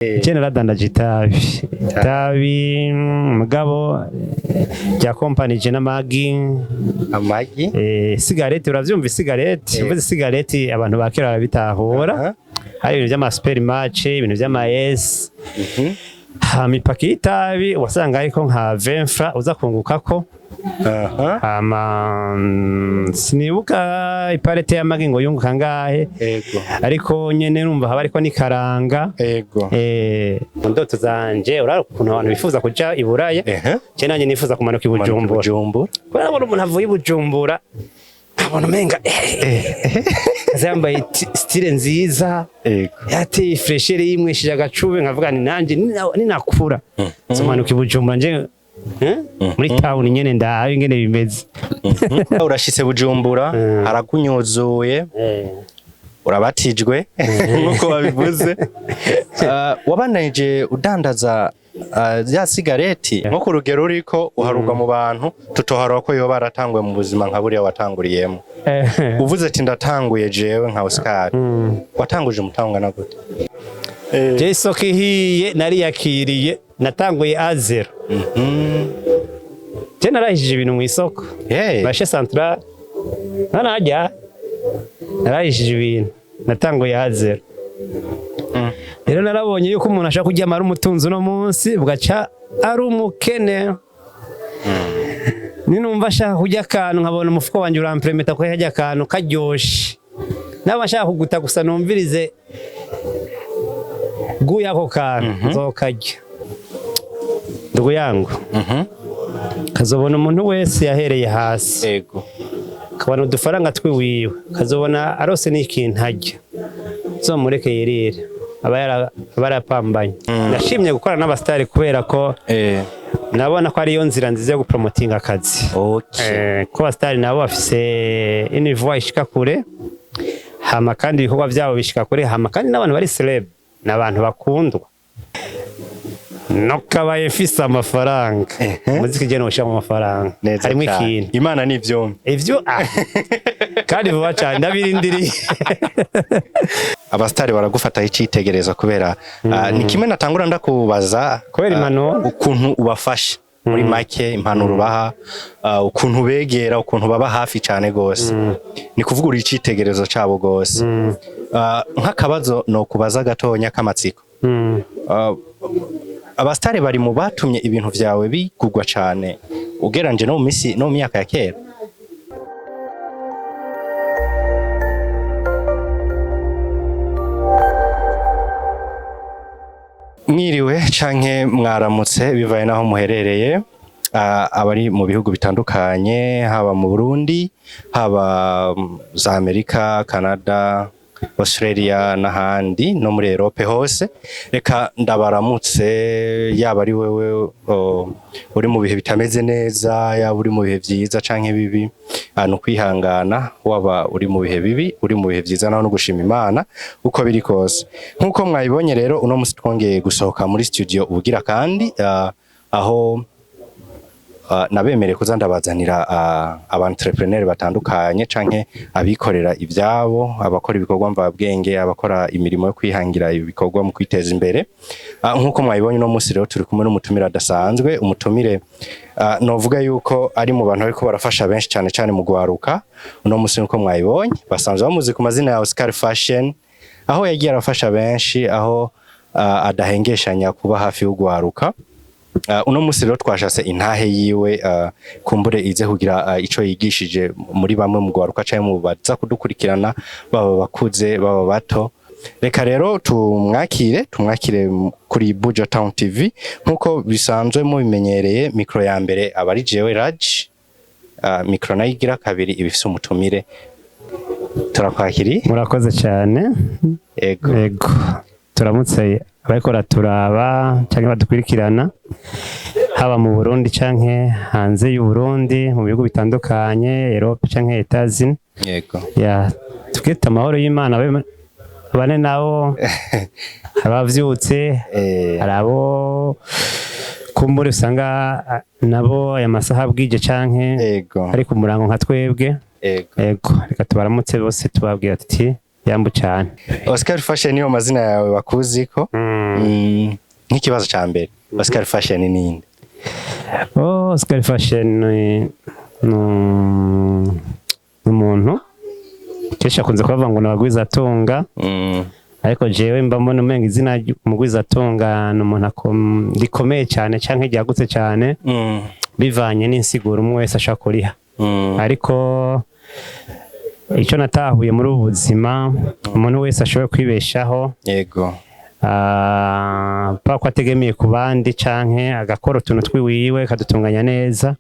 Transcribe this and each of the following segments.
Je naradandaje itabi, itabi mugabo rya kompanije n'amagi. Amagi. Sigareti, uravyumva, isigareti. Uvuze isigareti abantu ba kera barabitahura. Hari ibintu vy'ama supermatch, ibintu vy'ama S. Hama ipaki y'itabi wasanga hariko nka 20 francs uza kungukako. Hama sinibuka iparete y'amagi ngo yunguka ngahe. Ariko nyene numva haba hariko n'ikaranga. Mu ndoto zanje, urabona ukuntu abantu bifuza kuja i Buraya, je nanje nifuza kumanuka i Bujumbura. Bujumbura. Kubera nabona umuntu avuye i Bujumbura nkabona umenga aza yambaye style nziza, yateye fraîcheur, yimwishije agacube, nkavuga ni nanje ninakura nzomanuka i Bujumbura nje muri town nyene ndabe ingene bimeze. Urashitse Bujumbura, harakunyuzuye, urabatijwe nkuko babivuze. Wabandanije udandaza ya sigareti nko ku rugero uriko uharurwa mu bantu tutoharura ko yoba yaratanguye mu buzima nka buriya watanguriyemo. Uvuze ati ndatanguye jewe nka Oscar, watanguje umutahe ungana gute? Je isoko ihiye nariyakiriye, natanguye à zéro. Je narahishije ibintu mu isoko. Marché central ntanajya, narahishije ibintu, natanguye à zéro. Rero narabonye yuko umuntu ashobora kuryama ari umutunzi, uno munsi bugaca ari umukene. Ninumva ashaka kurya akantu, nkabona umufuko wanjye urampermetta ko yarya akantu karyoshe, naba nshaka kuguta gusa numvirize guya ako kantu, nzokarya. Ndugu yangu, kazobona umuntu wese yahereye hasi, akabona udufaranga twiwiwe, kazobona arose n'ikintu arya, uzomureke yirire, aba yarapambanye. Nashimye gukorana n'abasitari kubera ko nabona ko ariyo nzira nziza yo gupromotinga akazi. Ko abasitari nabo bafise une voix ishika kure, hama kandi ibikorwa byabo bishika kure, hama kandi n'abantu bari celeb ni abantu bakundwa. Nokabaye mfise amafaranga, muziki je noshiramo amafaranga. Neza harimo cyane. ikintu. Imana ni ivyombi. Ivyo kandi vuba cyane, ndabirindiriye. Abasitari baragufataho icitegererezo kubera ni kimwe natangura ndakubaza. Kubera impanuro. Ukuntu ubafasha muri make, impanuro ubaha, ukuntu begera, ukuntu baba hafi cyane gose, ni kuvuga uri icitegererezo cabo gose. Nk'akabazo no kubaza gatonya k'amatsiko, abasitari bari mu batumye ibintu vyawe bigugwa cane ugereranyije no mu misi no mu myaka ya kera? Mwiriwe canke mwaramutse bivaye naho muherereye. Abari mu bihugu bitandukanye, haba mu Burundi, haba za Amerika, Canada, Australia n'ahandi no muri Europe hose, reka ndabaramutse. Yaba ari wewe uri mu bihe bitameze neza, yaba uri mu bihe vyiza canke bibi, ni ukwihangana. Waba uri mu bihe bibi, uri mu bihe vyiza, naho no gushima Imana uko biri kose. Nk'uko mwabibonye rero, uno musi twongeye gusohoka muri studio ubugira kandi, aho nabemereye kuza ndabazanira aba entrepreneur batandukanye canke abikorera ivyabo, abakora ibikorwa mvabwenge, abakora imirimo yo kwihangira ibikorwa mu kwiteza imbere. Nk'uko mwabibonye, uno musi rero turi kumwe n'umutumire adasanzwe, umutumire novuga yuko ari mu bantu bariko barafasha benshi cyane cyane mu gwaruka. Uno musi nk'uko mwabibonye, basanzwe bamuzi ku mazina ya Oscar Fashion, aho yagiye arafasha benshi, aho adahengeshanya kuba hafi y'ugwaruka. Uno musi rero twashatse intahe yiwe, kumbure ize kugira ico yigishije muri bamwe mu gwaruka canke mu baza kudukurikirana, baba bakuze baba bato. Reka rero tumwakire kuri Buja Town TV. Nkuko bisanzwe mubimenyereye, mikro ya mbere aba ari jewe Raj, mikro nayo igira kabiri ibifise umutumire. Turakwakiriye. Murakoze cyane. Ego. Ego, turamutse abariko baraturaba canke badukurikirana, haba mu Burundi canke hanze y'u Burundi, mu bihugu bitandukanye, Europe canke Etats-Unis. Ya, twite amahoro y'Imana bane nabo abavyutse, hari abo kumbure usanga nabo aya masaha bwije canke ari ku murango nka twebwe. Ego. Ego, reka tubaramutse bose, tubabwira tuti Yambu cyane. Oscar Fashion niyo mazina yawe bakuziko. Nk'ikibazo ca mbere, Oscar Fashion ni ninde? Oh, Oscar Fashion ni umuntu kenshi akunze kubavuga ngo ni abagwizatunga, ariko jewe mba mbona umenga izina umugwizatunga ni umuntu rikomeye cyane canke ryagutse cyane, bivanye n'insiguro umwe wese ashaka kuriha. Ariko icyo natahuye muri ubu buzima, umuntu wese ashoboye kwibeshaho, pa ko ategemiye ku bandi canke agakora utuntu twiwiwe akadutunganya neza.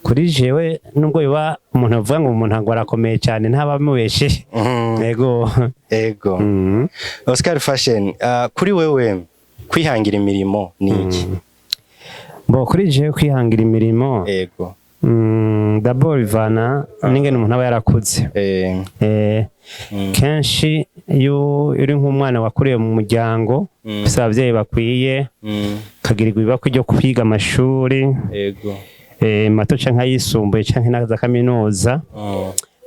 Kuri jewe, nubwo biba umuntu avuga ngo umuntu ngo arakomeye cyane, ntaba amubeshe. Yego. Ego. Oscar Fashion, kuri wewe kwihangira imirimo ni iki? Bo, kuri jewe kwihangira imirimo, d'abord bivana n'ingene umuntu aba yarakuze. Kenshi iyo uri nk'umwana wakuriye mu muryango ufise abavyeyi bakwiye, ukagirirwa ibakwe ryo kwiga amashuri mato canke ayisumbuye canke na za kaminuza,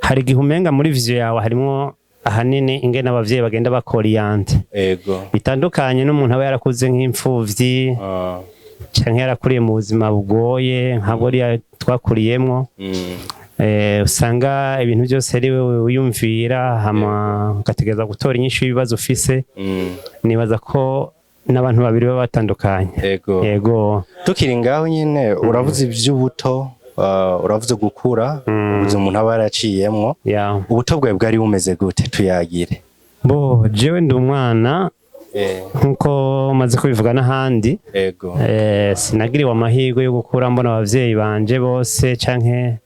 hari igihe umenga muri vision yawe harimwo ahanini ingene abavyeyi bagenda bakoriente, bitandukanye n'umuntu aba yarakuze nk'imfuvyi canke yarakuriye mu buzima bugoye nka buriya twakuriyemwo. Usanga ibintu byose ari wewe wiyumvira, hama ugategereza gutora inyishu y'ibibazo ufise. Nibaza ko n'abantu babiri baba batandukanye. Yego. Tukiri ngaho nyine, uravuze iby'ubuto, uravuze gukura, ubuzima umuntu aba yaraciyemwo. Ubuto bwawe bwari bumeze gute? Tuyagire. Bo, jewe ndi umwana, nkuko maze kubivuga n'ahandi, sinagiriwe amahirwe yo gukura mbona abavyeyi banje bose canke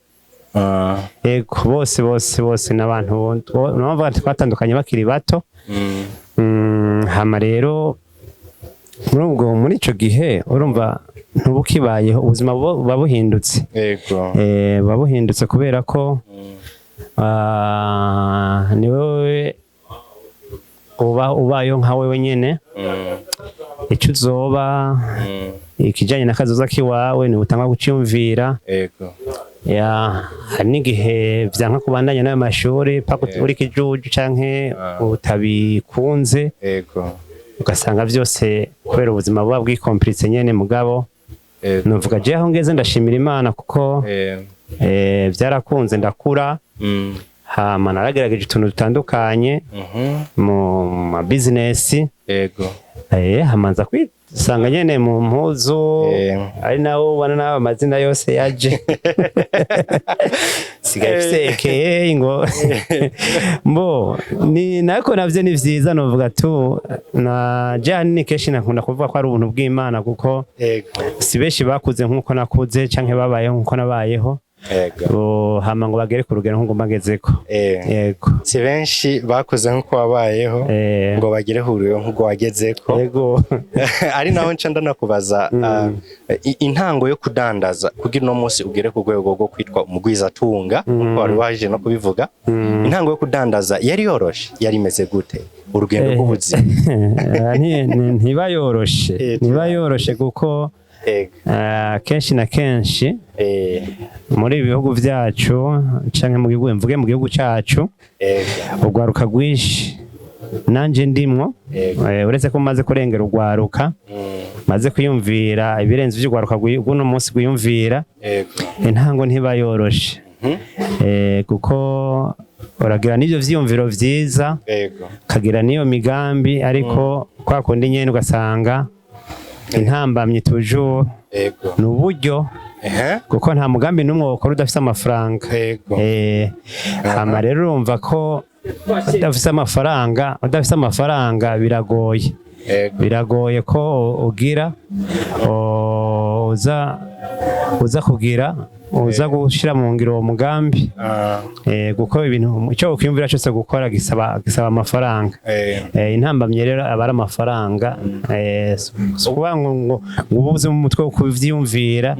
ego, bose bose bose n'abantu numva twatandukanye bakiri bato. Hama rero muri ubwo, muri ico gihe urumva ntubukibayeho, ubuzima buba buhindutse. Buba buhindutse kubera ko ni wowe uba ubayeho nka wewe nyene. Ico uzoba, ikijanye n'akazoza kiwawe, ni utanga guciyumvira. Ya, hari n'igihe vyanka kubandanya n'ayo mashuri paka uri kijuju canke utabikunze, ugasanga vyose kubera ubuzima buba bwikomplice nyene. Mugabo nuvuga je aho ngeze ndashimira Imana kuko vyarakunze ndakura. Hama naragerageje utuntu dutandukanye mu ma business. Hama nza kwisanga nyene mu mpuzu, ari nawo ubona nawe amazina yose yaje sigaye mfise AKA ngo mbo ni nako navyo ni vyiza. Novuga tu na je ahanini kenshi nakunda kuvuga ko ari ubuntu bw'Imana, kuko si benshi bakuze nk'uko nakuze canke babayeho nk'uko nabayeho. Hama ngo bagere ku rugero nk'uko mbagezeko. Yego. Si benshi bakuze nk'uko wabayeho ngo bagere huriro nk'uko wagezeko. Yego. Ari naho nca ndanakubaza, intango yo kudandaza kugira uno munsi ugere ku rwego rwo kwitwa umugwizatunga, nkuko wari waje no kubivuga, intango yo kudandaza yari yoroshe? Yari imeze gute, urugendo rw'ubuzima? Ntiba yoroshe. Ntiba yoroshe kuko kenshi na kenshi muri ibi bihugu vyacu canke mu gihugu, mvuge mu gihugu cacu, urwaruka rwinshi, nanje ndimwo, uretse ko maze kurengera urwaruka, maze kwiyumvira ibirenze ivy'urwaruka rw'uno munsi rwiyumvira. Intango ntiba yoroshe. Kuko uragira n'ivyo vyiyumviro vyiza, ukagira n'iyo migambi, ariko kwa kundi nyene ugasanga intambamyi toujours ni uburyo, kuko nta mugambi n'umwe wokora udafise amafaranga. Hama rero urumva ko udafise amafaranga biragoye. Biragoye ko ugira uza kugira uza gushira mu ngiro uwo mugambi. Kuko ibintu icyo ukwiyumvira cyose gukora gisaba amafaranga. Intambamyi rero aba ari amafaranga. Si ukuvuga ngo uba ubuze mu mutwe wo kuvyiyumvira,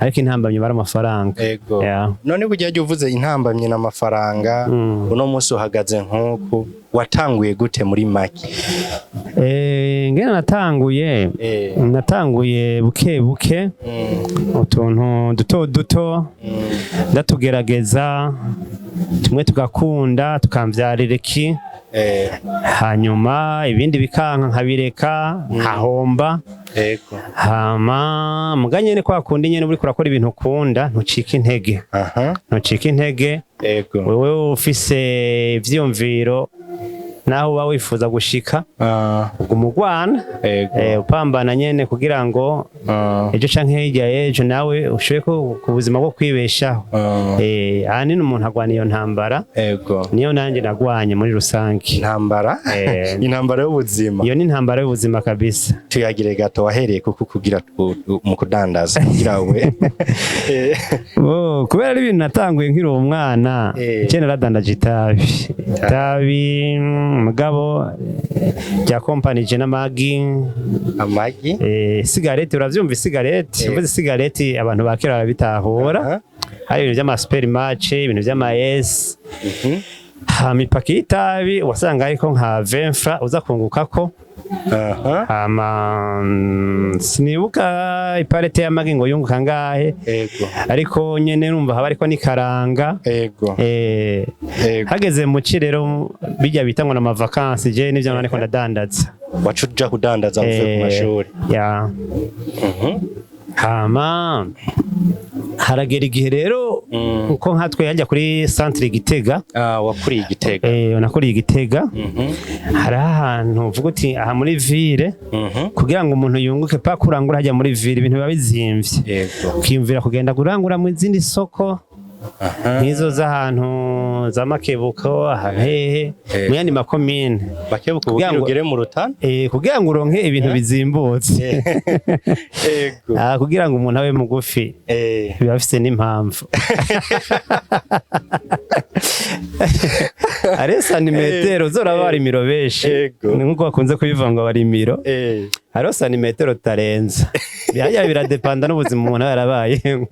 ariko intambamyi aba ari amafaranga. Yeah. None burya jya uvuze intambamyi n'amafaranga, uno munsi uhagaze nk'uku, watanguye gute muri make? Ngene natanguye, natanguye buke buke, utuntu duto duto ndatugerageza, tumwe tugakunda tukamvyarira iki. Hanyuma ibindi bikanka, nkabireka, nkahomba. Hama muga nyene kwa kundi nyene uriko urakora ibintu ukunda, ntucika intege. Ntucika intege. Wewe ufise ivyiyumviro, naho uba wifuza gushika, uguma ugwana, upambana nyene kugira ngo ejo canke hirya y'ejo nawe ushobore ku buzima bwo kwibeshaho. Ahanini umuntu agwana iyo ntambara. Niyo nanjye nagwanye muri rusange. Intambara. Intambara y'ubuzima. Iyo ni intambara y'ubuzima kabisa. Tuyagire gato, wahereye kuko kugira mu kudandaza kugira we Oh, kubera ari ibintu natanguye nkiri umwana, je naradandaje itabi, itabi mugabo rya kompanije n'amagi. Amagi. Sigareti, uravyumva isigareti? Uvuze isigareti abantu ba kera barabitahura. Hari ibintu vy'ama supermatch, ibintu vy'ama S. Hama ipaki y'itabi wasanga ariko nka 20 francs uza kungukako. Hama sinibuka iparete y'amagi ngo yunguka ngahe, ariko nyene numva haba ariko n'ikaranga. Hageze mu ci rero, bijya bita ngo n'ama vacances, je nivyo nariko ndadandaza. Waca uja kudandaza uvuye ku mashuri? Ya. Hama haragera igihe rero, uko nkatwe hajya kuri centre Gitega. Ah, wakuriye Igitega? Nakuriye Igitega. Hari ahantu uvuga uti aha muri ville, kugira ngo umuntu yunguke pa kurangura hajya muri ville, ibintu biba bizimvye. Ukiyumvira kugenda kurangura mu zindi soko, nk'izo z'ahantu za Makebuko, ahantu hehe, mu yandi makomine. Bakebuka Kugira kugira ugere mu Rutana. Kugira ngo uronke ibintu bizimbutse. Ah, kugira ngo umuntu abe mugufi biba bifise n'impamvu, ari santimetero uzoraba abarimiro benshi. Ni nkuko bakunze kubivuga ngo abarimiro, hariho santimetero utarenza, birajya biradepanda n'ubuzima umuntu aba yarabayemo,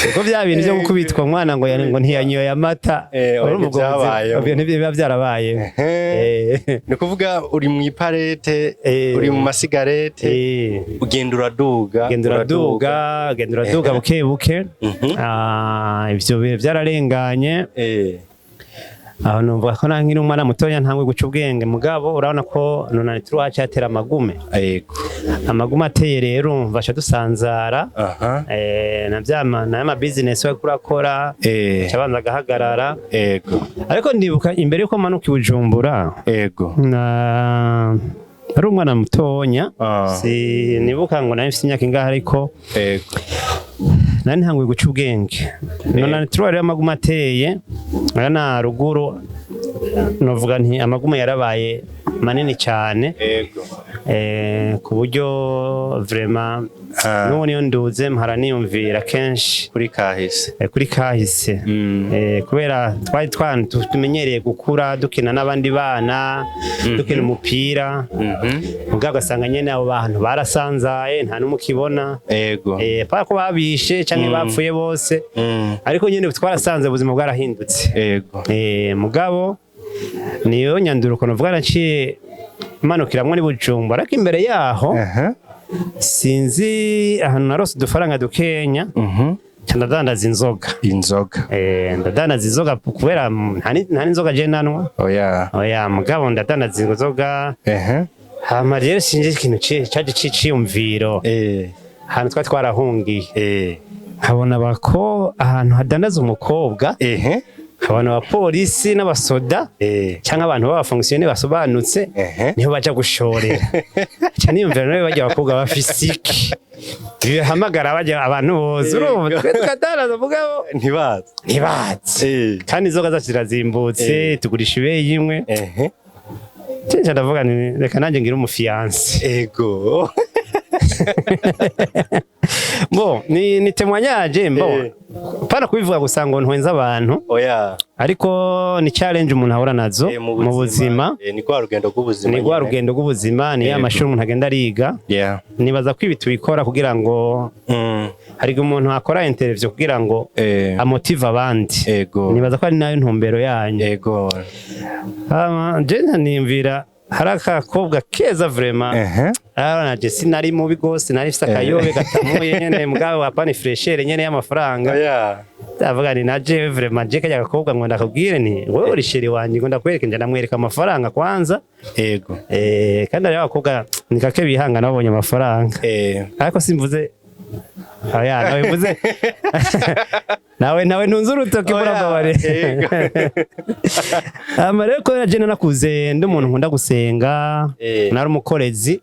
kuko bya bintu byo gukubitwa umwana ngo ntiyanyoye amata, Oya, urumva ubwo buzima- ntibyabayeho. ibyo ntibiba byarabayeho. Ni ukuvuga uri mu iparete, uri mu masigarete, ugenda uraduga. Genda uraduga, genda uraduga buke buke. Ah, ivyo bihe byararenganye. Aho numva ko nkiri umwana mutoya ntangwe guca ubwenge, mugabo urabona ko nonani turi yatera amagume. Amagume ateye rero, mvasha dusanzara. Na vyama na ma business we kurakora, cabanza agahagarara. Ariko ndibuka imbere yuko manuka i Bujumbura, na ari umwana mutonya, sinibuka ngo nari mfise imyaka ingahe, ariko nari ntanguye guca ubwenge. None turi rero amagume ateye aya na ruguru, novuga nti amagume yarabaye manini cyane, ku buryo vraiment n'ubu niyo nduze mpara niyumvira kenshi Kuri kahise. Kuri kahise. Kubera twari tumenyereye gukura dukina n'abandi bana, dukina umupira, mugabo ugasanga nyene abo bantu barasanzaye, nta n'umukibona. Paka ko babishe canke bapfuye bose, ariko nyene twarasanze ubuzima bwarahindutse. Mugabo niyo nyanduruko novuga naciye manukiramwo ni Bujumbura, ariko imbere yaho sinzi ahantu narose udufaranga dukenya, nca ndadandaza inzoga. Inzoga. Ndadandaza inzoga kubera nta n'inzoga je nanwa. Oya. Oya, mugabo ndadandaza inzoga. Hama rero sinzi ikintu caje c'iciyumviro, ahantu twari twarahungiye, nkabona bako ahantu hadandaza umukobwa, nkabona abapolisi n'abasoda cyangwa abantu b'abafonctionnaires basobanutse, niho baja gushorera. Ca niyumvira nawe bajya abakobwa bafise iki bihamagara bajya abantu bose, urumva twe tukadandaza mugabo Ntibazi. Ntibazi. Kandi inzoga zacu zirazimbutse, tugurisha ibeyi imwe. Cenje ndavuga nti reka nanjye ngire umufiancé. Bo ni témoignage mbo pana kubivuga gusa ngo ntwenze abantu, Oya. ariko ni challenge umuntu ahura nazo mu buzima. Ni rwa rugendo rw'ubuzima Ni rwa nyene. rugendo rw'ubuzima, ni ya mashuri umuntu agenda ariga. Nibaza ko ibi tubikora kugira ngo hari igihe umuntu akora interview kugira ngo amotive abandi. Nibaza ko ari nayo ntumbero yanyu. Hama je ntaniyumvira Hari akakobwa keza vraiment. Arabona je sinari mubi gose, nari mfise akayobe gatamuye nyene, mugabo hapana fraîcheur nyene y'amafaranga. Ndavuga ni naje vraiment je kajya gakobwa ngo ndakubwire ni wowe uri chéri wanje, ngo ndakwereke, nje ndamwereka amafaranga kwanza. Kandi hariho abakobwa ni kake bihangana babonye amafaranga. Ariko simvuze, oya, nawe mvuze nawe ntunze urutoki. Oya, Murambabare. Hama rero kubera je nanakuze ndi umuntu nkunda gusenga, nari umukorezi.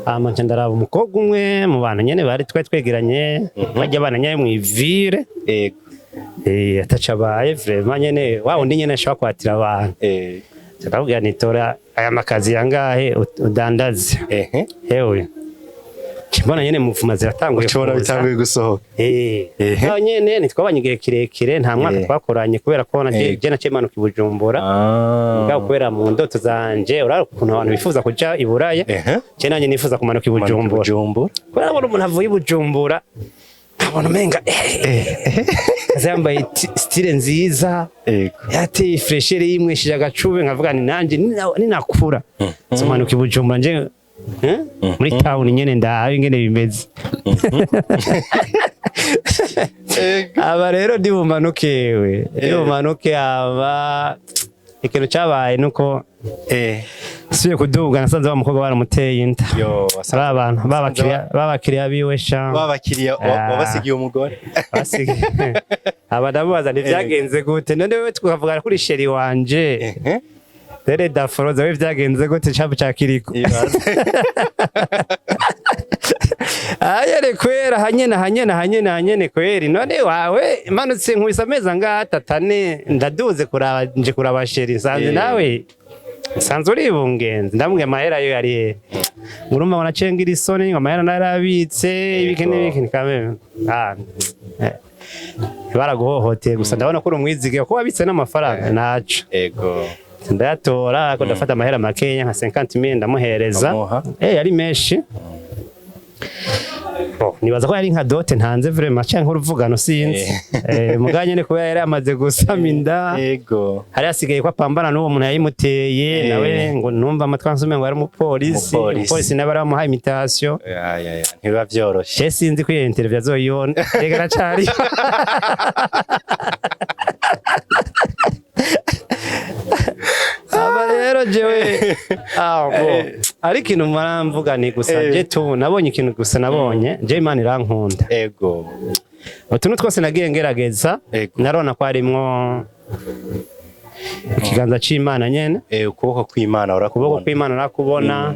Hama nca ndaraba umukobwa umwe mu bantu nyene bari twari twegeranye, bajya abana nyene mw'ivire. Ataca abaye vraiment nyene wa wundi nyene ashobora kwatira abantu. Nca ndamubwira nti: "Tora aya makazi yangahe udandaze." Hewe, nca mbona nyene muvuma ziratanguye Ucubona kuza. bitanguye gusohoka. Naho nyene ntitwabanye igihe kirekire, nta mwaka twakoranye, kubera ko naje je naciye manuka i Bujumbura. Mugabo kubera mu ndoto zanje, urabona ukuntu abantu bifuza kuja i Buraya, je nanje nifuza kumanuka i Manuka i Bujumbura. Bujumbura. Kubera abona umuntu avuye i Bujumbura, nkabona umenga aza yambaye style nziza, yateye fraîcheur, yimwishije agacube, nkavuga ni nanje ninakura nzomanuka i Bujumbura nje muri town nyene ndabe ingene bimeze. Aba rero ndi bumanuke, we ndi bumanuke. Aba ikintu cyabaye nuko subiye kuduga nasanze wa mukobwa baramuteye inda. Yo. Ba bantu babakiriya biwe sha. Babakiriya wabasigiye umugore. Aba ndamubaza ntibyagenze gute none wewe, tukavuga kuri chéri wanje rero daforoza we, byagenze gute capu ca kiriko? Ibaze. Ayere kwera hanyene hanyene hanyene hanyene kweri, none wawe manutse nkubise amezi angahe, atatu, ane, ndaduze kuraba, nje kuraba chéri, nsanze nawe nsanze uri ibungenzi. Ndamubwiye amahera yo yari he, ngurumva ngo naciye ngira isoni ngo amahera narabitse ibiki n'ibiki kameme. Ah, baraguhohoteye gusa, ndabona ko uri umwizige ko wabitse n'amafaranga naco. Ndayatora, ariko ndafata amahera makeya nka 50 mille ndamuhereza. Amuha. Yari menshi. Bon, nibaza ko yari nka dot ntanze vraiment canke uruvugano, sinzi. Mugabo nyene kubera yari amaze gusama inda, hari hasigaye ko apambana n'uwo muntu yayimuteye. Nawe ngo numva amatwi ansumye ngo yari umupolisi. Umupolisi. Umupolisi nawe baramuhaye imitation. Ya, ya, ya. Ntibiba vyoroshe. Je sinzi ko iyo interview azoyibona, reka aracari. Aba rero jewe bon, ariko ikintu maramvuga ni gusa je tu nabonye ikintu gusa, nabonye je Imana irankunda. Utuntu twose nagiye ngerageza, narona ko harimwo ikiganza c'Imana nyene. Ukuboko kw'Imana ukuboko urakubona. kw'Imana nakubona,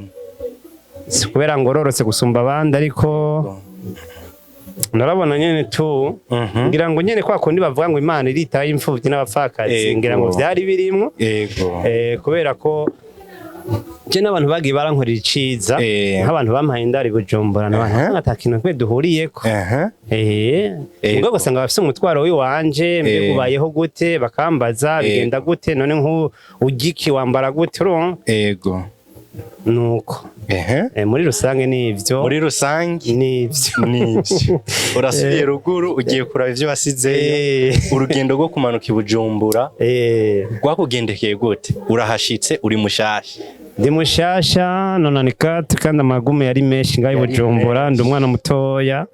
si kubera ngororotse gusumba abandi, ariko narabona nyene tu ngira ngo nyene kwa kundi bavuga ngo Imana iritaho imfuvyi n'abapfakazi, ngira ngo vyari birimwo. Kubera ko je n'abantu bagiye barankorera iciza, nk'abantu bampaye indaro i Bujumbura n'abantu ata kintu twe duhuriyeko. Mugabo ugasanga bafise umutwaro w'iwanje, mbega ubayeho gute, bakambaza bigenda gute, none nk'ubu ugiki wambara gute, urumva? Nuko muri rusange nivyo. Muri rusange nivyo. Nivyo. Urasubiye ruguru, ugiye kuraba ivyo wasizeyo. Urugendo rwo kumanuka i Bujumbura rwakugendekeye gute? Urahashitse uri mushasha. Ndi mushasha 94, kandi amagume yari menshi ngaho i Yari Bujumbura. menshi. Ndi umwana mutoya,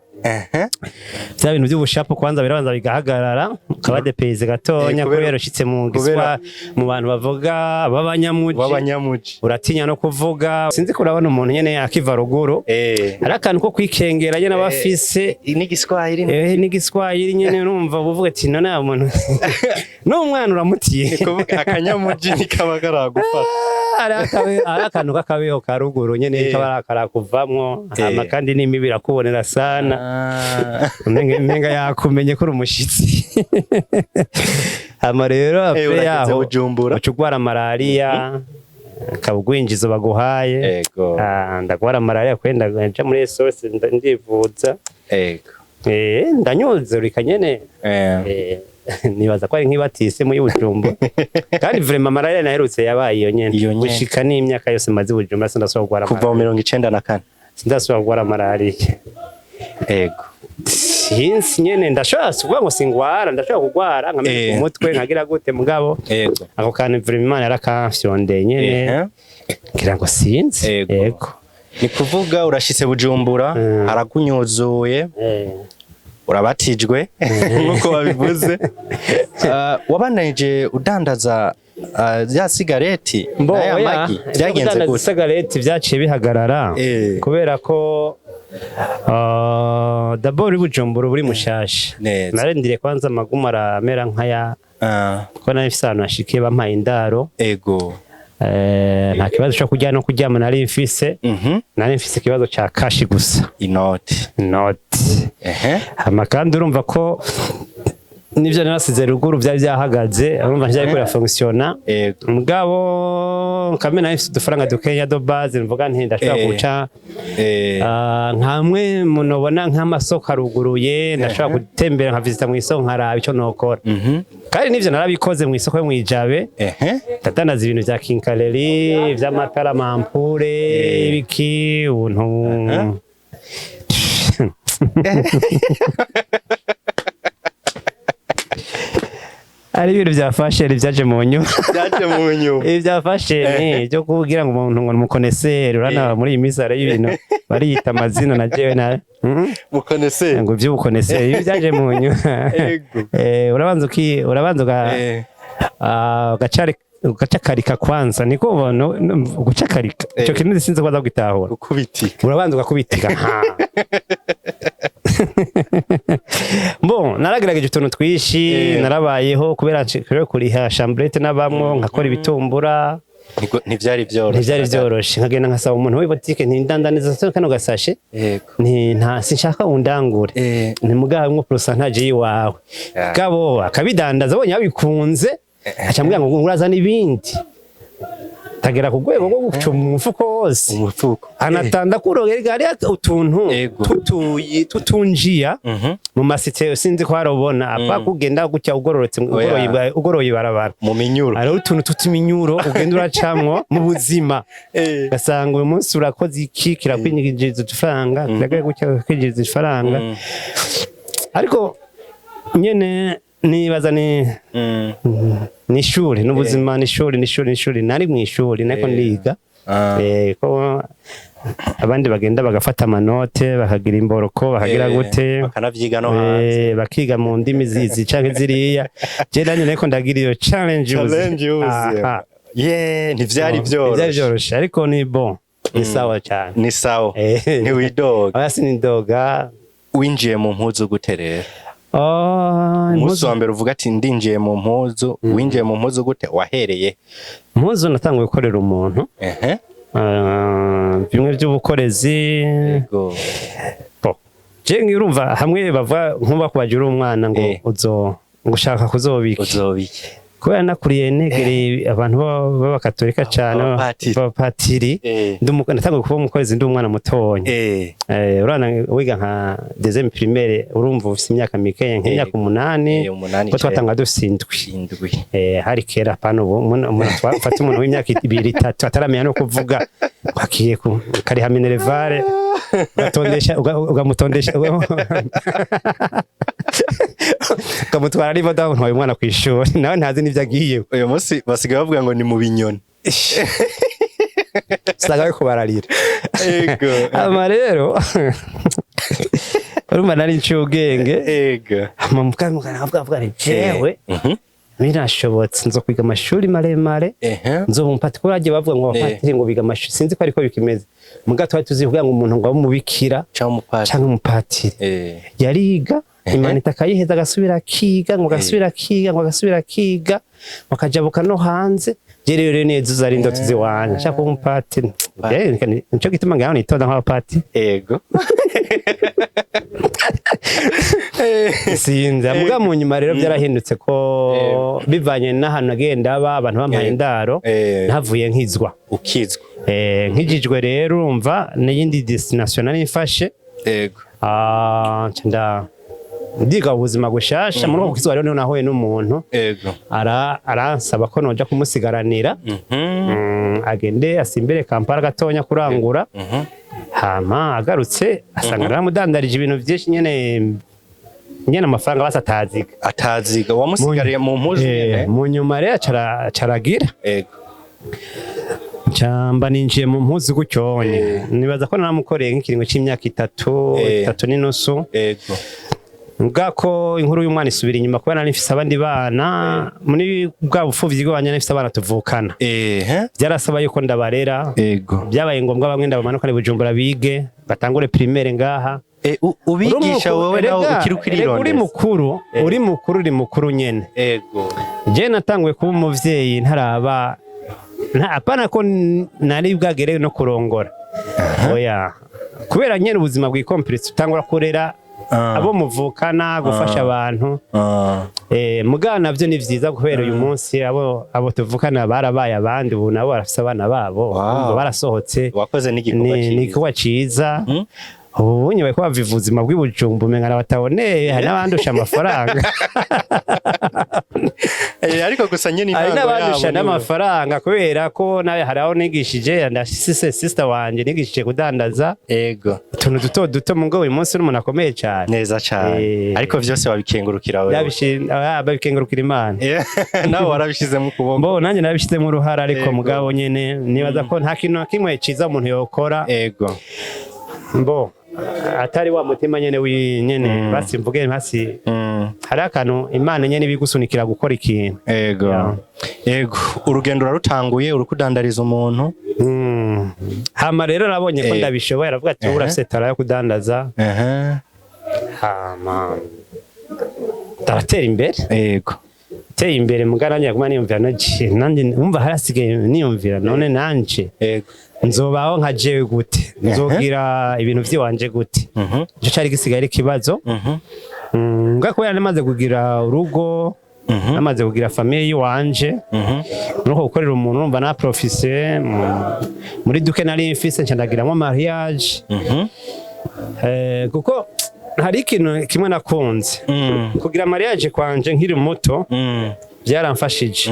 vya bintu by'ubushapu kwanza birabanza bigahagarara, ukaba dépaysé gatonya, kubera ushitse mu giswa mu bantu bavuga b'abanyamuji, W'abanyamuji. uratinya no kuvuga. Sinzi ko urabona umuntu nyene akiva ruguru, hari akantu ko kwikengera nyene aba afise. N'igiswahili. N'igiswahili nyene, urumva uvuga ati none aba muntu n'umwana uramutiye. Kuvuga akanyamuji ntikaba karagufata. Hari akantu k'akabeho ka ruguru nyene kaba karakuvamwo. Hama kandi n'imibi irakubonera sana. Umenga yakumenye ko uri umushitsi. Hama rero après Urageze yaho Bujumbura. uca ugwara malariya, akaba ugwinjizo baguhaye. Ah, ndagwara malariya kwenda nja muri SOS, ndivuza. Ndanyuzurika nyene. Nibaza ko ari nk'ibatise muri Bujumbura, kandi vraiment malariya naherutse yabaye iyo nyene. Iyo nyene. Gushika n'imyaka yose maze i Bujumbura sindasubira kugwara Kuva mu malariya. 94. Sindasubira kugwara malariya. Sinzi nyene, ndashobora kuvuga ngo singwara, ndashobora kugwara nkamenya umutwe nkagira gute, mugabo ako kantu vraiment Imana yarakamfyondeye nyene. Ngira ngo sinzi. Yego. Ni kuvuga urashitse Bujumbura, harakunyuzuye, urabatijwe nk'uko babivuze. Wabandanije udandaza ya sigareti Mbo n'aya oya, magi, byagenze kudandaza gute? Isigareti vyaciye bihagarara kubera ko d'abord i Bujumbura buri mushasha. Narindiriye kwanza amaguma aramera nkaya, kuko nari mfise ahantu hashikiye bampaye indaro. Nta kibazo cyo kurya no kuryama nari mfise. Nari mfise ikibazo ca cash gusa. Inoti. Inoti. Hama kandi urumva ko nivyo narasize ruguru byari byahagaze, urumva ntivyari kubera fonctionna. Mugabo kamwe nari mfise udufaranga dukeya de base, mvuga nti ndashobora guca nkamwe munobona nk'amasoko aruguruye, ndashobora gutembera nkavisita mu isoko nkaraba ico nokora. Kandi nivyo narabikoze mu isoko yo mw'ijabe. Ndadandaza ibintu vya quincaillerie, vy'amatara, amampure, ibiki, ubuntu. Ari ibintu vya fashion vyaje mu nyuma. Byaje mu nyuma. Ibi bya fashion byo kugira ngo umuntu ngo umu connaisseur, urana muri iyi minsi hari ibintu bariyita amazina na jewe na Mu connaisseur. Ngo iby'ubu connaisseur, ibi byaje mu nyuma. Urabanza uki urabanza uga ugacakarika kwanza, niko ubona gucakarika ico kintu sinzi ko baza kugitahura. Gukubitika. Urabanza ugakubitika. Ha. Bon, naragerageje utuntu twishi. Narabayeho kubera kubera kuriha chambrette n'abamwo nkakora ibitumbura. Ntivyari vyoroshe. Ntivyari vyoroshe, nkagenda nkasaba umuntu w'ibotike nti ndandaniza kano gasashe, nti nta sinshaka undangure, ni mugabo mwo pourcentage yiwawe. Gabo akabidandaza abonye abikunze, aca ambwira ngo urazana ibindi, tagera ku rwego rwo guca umufuko wose. Umufuko. Anatanda kurogera hari utuntu tutuyi tutunjia mu masite, sinzi ko harobona apa kugenda gutya ugororotse, ugoroye ugoroye ibarabara. Mu minyuro. Hariho utuntu tutuminyuro ugenda uracamwo mu buzima, ugasanga uyu munsi urakoze iki kirakwinjiriza udufaranga, kiragira gutya kwinjiriza ifaranga. Ariko nyene nibaza ni ni ishuri n'ubuzima, ni ishuri, ni ishuri, ni ishuri. Nari mu ishuri nako ndiga. Ko abandi bagenda bagafata amanote, bakagira imboroko, bakagira gute, bakanavyiga no hanze. Bakiga mu ndimi zizi canke ziriya, je nanje nariko ndagira iyo challenge y'ubuzima. Challenge y'ubuzima. Aha. Ye, ntivyari Ntivyari vyoroshe. vyoroshe, ariko ni bon, ni sawa cyane. Ni sawa. Ntiwidoga. Oya, sinidoga. Winjiye mu mpuzu gute rero? Oh, Umunsi wa mbere uvuga ati ndinjiye mu mpuzu, winjiye mu mpuzu gute, wahereye? Impuzu natanguye gukorera umuntu. Bimwe by'ubukorezi. Bo je urumva hamwe bava nkuba kubagira uri umwana ngo uzo ngo ushaka kuzobika. Uzobiki. Kubera nakuriye negereye abantu b'abakatolika cyane, Abapatiri. b'abapatiri. Natanguye kuba umukorezi ndi umwana mutonya. Urana wiga nka deuxième primaire, urumva ufise imyaka mikeya, nk'imyaka 8. 8, Ko twatanga dufise 7. 7. Hari kera, apana ubu. Umuntu twafata umuntu w'imyaka 2, 3 ataramenya no kuvuga, wakiye ku kariha minerval, ugatondesha, ugamutondesha, ukamutwara ari imodoka, ntwaye umwana ku ishuri, nawe ntazi n'ibyo agiye. Uyu munsi basigaye bavuga ngo ni mu binyoni. Usanga bariko bararira. Ama rero urumva nari nciye ubwenge. Hama muka avuga nti jewe birashobotse nzo kwiga amashuri maremare, nzoba umupatiri, kuko bagiye bavuga ngo abapatiri ngo biga amashuri, sinzi ko ariko bikimeze, muga twari tuzi kugira ngo umuntu ngo abe umubikira Canke umupatiri. Canke umupatiri yariga imanita akayiheza, agasubira akiga, ngo agasubira akiga, ngo agasubira akiga, bakajabuka no hanze. Je rero neza zari indoto ziwanje, nshaka kuba umupatiri. Nico gituma ngaho nitonda nk'abapatiri. Sinzi, muga mu nyuma rero byarahindutse, ko bivanye n'ahantu agenda aba abantu bampaye indaro, ntavuye nkizwa. Ukizwa. Nkijijwe rero urumva n'iyindi destination nari mfashe. Nca ndiga ubuzima gushasha muri uko gukizwa. Rero niho nahuye n'umuntu aransaba ko noja kumusigaranira, agende asimbere Kampala gatonya kurangura, hama agarutse asanga naramudandarije ibintu byinshi nyene. Nyene amafaranga basi ataziga. Ataziga, wamusigariye mu mpuzu nyene. Mu nyuma rero acaragira camba ninjiye mu mpuzu gutyonye. Nibaza ko naramukoreye nk'ikiringo c'imyaka 3, 3.5. Bwako inkuru y'umwana isubira inyuma, kubera nari mfise abandi bana muri bwa bupfuvyi bw'abanya, nari mfise abana tuvukana. Byarasaba yuko ndabarera. Byabaye ngombwa bamwe ndabamanukane Bujumbura bige, batangure primaire ngaha. Ubigisha wowe nawe ukiri Erega uri ukirirondeza? mukuru, uri mukuru, uri mukuru nyene. Je natanguye kuba umuvyeyi ntaraba apana ko nari bwagere no kurongora, oya, kubera nyene ubuzima bwikompirisi, utangura kurera abo muvukana, gufasha abantu. Mugana navyo ni vyiza, kubera uyu munsi abo tuvukana barabaye abandi, ubu nabo barafise abana babo. Urumva barasohotse. Wakoze n'igikorwa Ni cyiza. igikorwa ciza. Ubu bunye bariko bava ubuzima bw'ibujumbu, umenga bataboneye, hari n'abandusha amafaranga. Ariko gusa nyene Hari intango n'abandusha yabo niwe. n'amafaranga, kubera ko nawe hari aho nigishije, ndasise sister wanje nigishije kudandaza utuntu duto duto, mugo uyu munsi n'umuntu akomeye cyane. Neza cyane. Ariko vyose wabikengurukira wewe. Babikengurukira Imana. Nawe warabishizemo ukuboko. Mbo nanjye nabishizemo uruhara, ariko mugabo nyene nibaza ko nta kintu na kimwe ciza umuntu yokora mbo atari wa mutima nyene nyene, basi mvuge basi hari akantu Imana nyene ibigusunikira gukora ikintu. Yeah. Ego, urugendo urarutanguye uri kudandariza umuntu. Hama rero nabonye ko ndabishoboye, aravuga ati: "Urafise talent yo kudandaza." Hama ndaratera imbere. Teye imbere, muga nanjye naguma niyumvira nanje numva harasigaye niyumvira: none nanje nzobaho nka jewe gute? Nzogira ibintu vyiwanje gute? Ico cari gisigaye ari ikibazo. Nga kubera namaze kugira urugo, namaze kugira famille yiwanje, nuko gukorera umuntu, urumva na profise muri duke nari mfise, nca ndagiramwo mariage. Kuko hari ikintu kimwe nakunze, kugira mariage kwanje nkiri muto byaramfashije.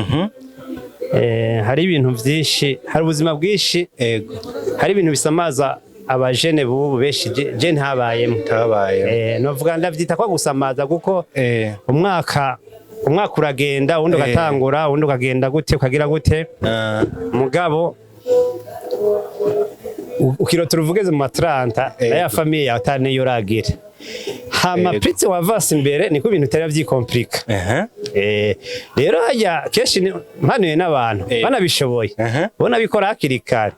Hari ibintu vyinshi, hari ubuzima bwinshi, hari ibintu bisamaza abajene bubu benshi je ntabayemo. Tabaye. Novuga ndavyita ko gusamaza, kuko umwaka uragenda, uwundi ugatangura, uwundi ukagenda gute, ukagira gute, mugabo ukirota uruvugeze mu matranta na ya famille yawe ataniyo uragira. Hama plus wavase imbere, niko ibintu bitari vyikomplika. Rero hajya kenshi mpanuye n'abantu banabishoboye, ubona bikora hakiri kare,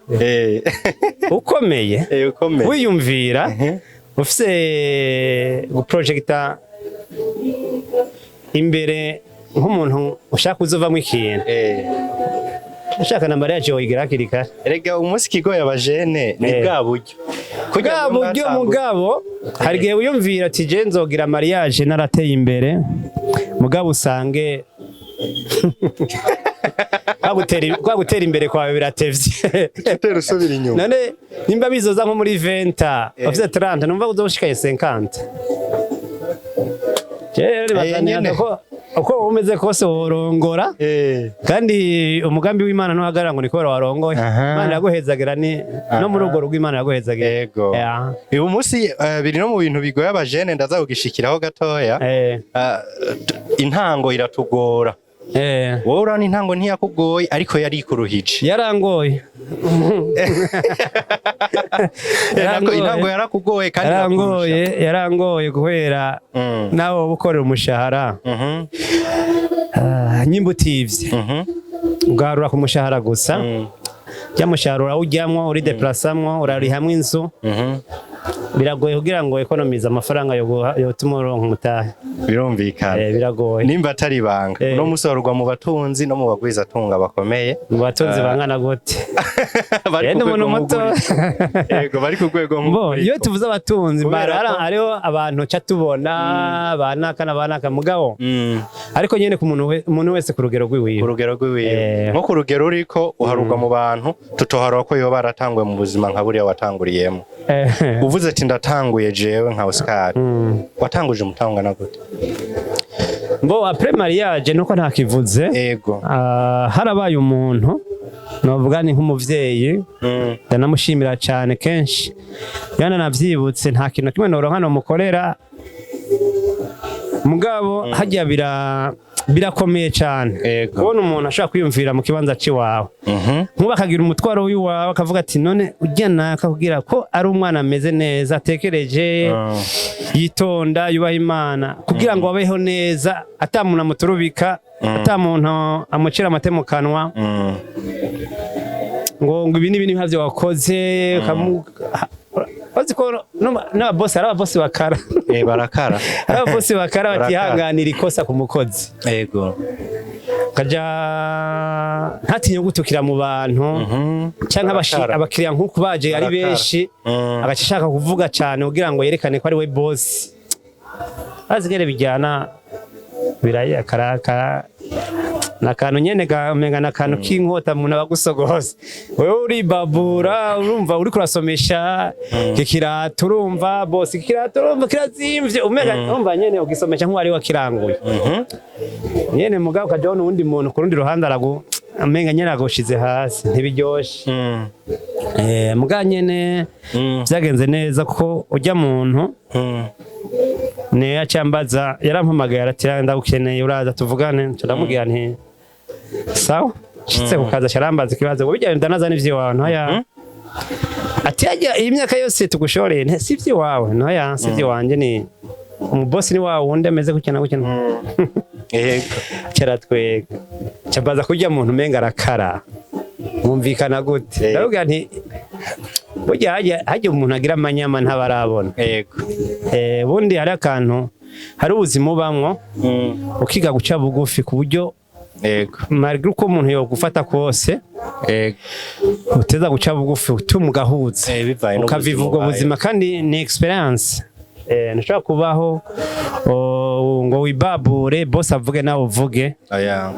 ukomeye, Ukomeye. wiyumvira, ufise guprojecta imbere nk'umuntu ushaka kuzovamwo ikintu, ushaka na mariage woyigira hakiri kare. Erega umunsi kigoye abajene ni bwa buryo. Kurya Bwa buryo, mwatanguye. Mugabo hari igihe wiyumvira ati: "Je nzogira mariage narateye imbere," mugabo usange kwa gutera imbere kwawe biratevye. Utera usubira inyuma. None nimba bizoza nko muri 20, ufise 30, numva uzoshikaye 50. Rero nibaza Nyene. ko uko umeze kose worongora, kandi umugambi w'Imana ntuhagarara ngo ni kubera warongoye. Imana iraguhezagira, ni no muri urwo rugo Imana iraguhezagira. Yeah. Uyu munsi biri no mu bintu bigoye abajene, ndaza kugishikiraho gatoya. Intango iratugora. Wowe urabona intango ntiyakugoye, ariko yari ikuruhije. Yarangoye. Nako intango yarakugoye kandi irakurusha. Yarangoye, yarangoye guhera nawe woba ukorera umushahara. Ah, nyimba utivye, ugaharura ku mushahara gusa, rya mushahara urawujyamwo, urideplasamwo, urarihamwo inzu, biragoye kugira ngo ekonomize amafaranga yotuma uronka umutahe. Birumvikana. Biragoye. Nimba atari ibanga, uno munsi warugwa mu batunzi no mu bagwizatunga bakomeye. Mu batunzi bangana gute? Bari Yenda ku rwego umuntu muto. nk'uriko. Yego, bari ku rwego Bo, nk'uriko. iyo tuvuze abatunzi, Kubera hariho abantu ca tubona banaka na banaka, mugabo ariko nyene ku muntu umuntu wese ku rugero rwiwiwe. Ku rugero rw'iwiwe. Nko ku rugero uriko, uharugwa mu bantu tutoharura ko yoba baratanguye mu buzima nka buriya watanguriyemo. Uvuze ati: "Ndatanguye jewe nka Oscar," watanguje umutangwa na gute? Bo, après mariage, nuko ntakivuze, ah, harabaye umuntu novuga ni nk'umuvyeyi, ndanamushimira cyane kenshi, yana navyibutse, nta kintu na kimwe noronka nomukorera. Mugabo hajya birakomeye cyane kubona umuntu ashobora kwiyumvira mu kibanza c'iwawe, nkuba akagira umutwaro w'iwawe, akavuga ati: "None ujya naka kugira ko ari umwana ameze neza, atekereje, yitonda, yubaha Imana, kugira ngo abeho neza, ata muntu amuturubika, ata muntu amucira amate mu kanwa, ngo ibi n'ibi ntabyo wakoze." Bazi ko n'ababosi, hari ababosi bakara. Barakara. Hari ababosi bakara. Barakara. Batihanganira ikosa ku mukozi, kaja ntatinye gutukira mu bantu canke Barakara. abakiriya nk'uku baje ari Barakara. benshi, agaca ashaka kuvuga cyane kugira ngo yerekane ko ari we boss. Azi ngene bijyana biraya karaka nakantu nyene umenga nakantu k'inkota umuntu abagusogose. Wewe uribabura, urumva uriko urasomesha iki kirato, urumva boss, iki kirato urumva kirazimvye, umenga urumva nyene ugisomesha nk'uwari wakiranguye nyene. Mugabo ukaja ubona uwundi muntu ku rundi ruhande aragu umenga nyene agushize hasi, ntibiryoshe. Muga nyene vyagenze neza ko ujya muntu ne yacambaza, yarampamagaye arati: "Ndagukeneye, uraza tuvugane." Nca ndamubwira nti: "Sawa." Nshitse ku kazi arambaza ikibazo ngo: "Bijya ndanaza n'ivy'iwawe?" "Ntoya." Ati: "Hajya iyi myaka yose tugushoreye si ivy'iwawe?" "Ntoya, si ivy'iwanje, ni umubosi ni wawe wundi ameze gutya na gutya." Caratwega, cambaza kurya muntu umenga arakara, mwumvikana gute? Ndamubwira nti: "Burya hajya umuntu agira amanyama ntabarabona." Ubundi hari akantu, hari ubuzima ubamwo, ukiga guca bugufi ku buryo malgré uko umuntu yogufata kose, uteza guca bugufi utuma ugahuza, Bivanye n'ubuzima ukaviva ubwo ubayeho. buzima, kandi ni experience. Ntushobora kubaho ngo wibabure, boss avuge nawe uvuge. Oya.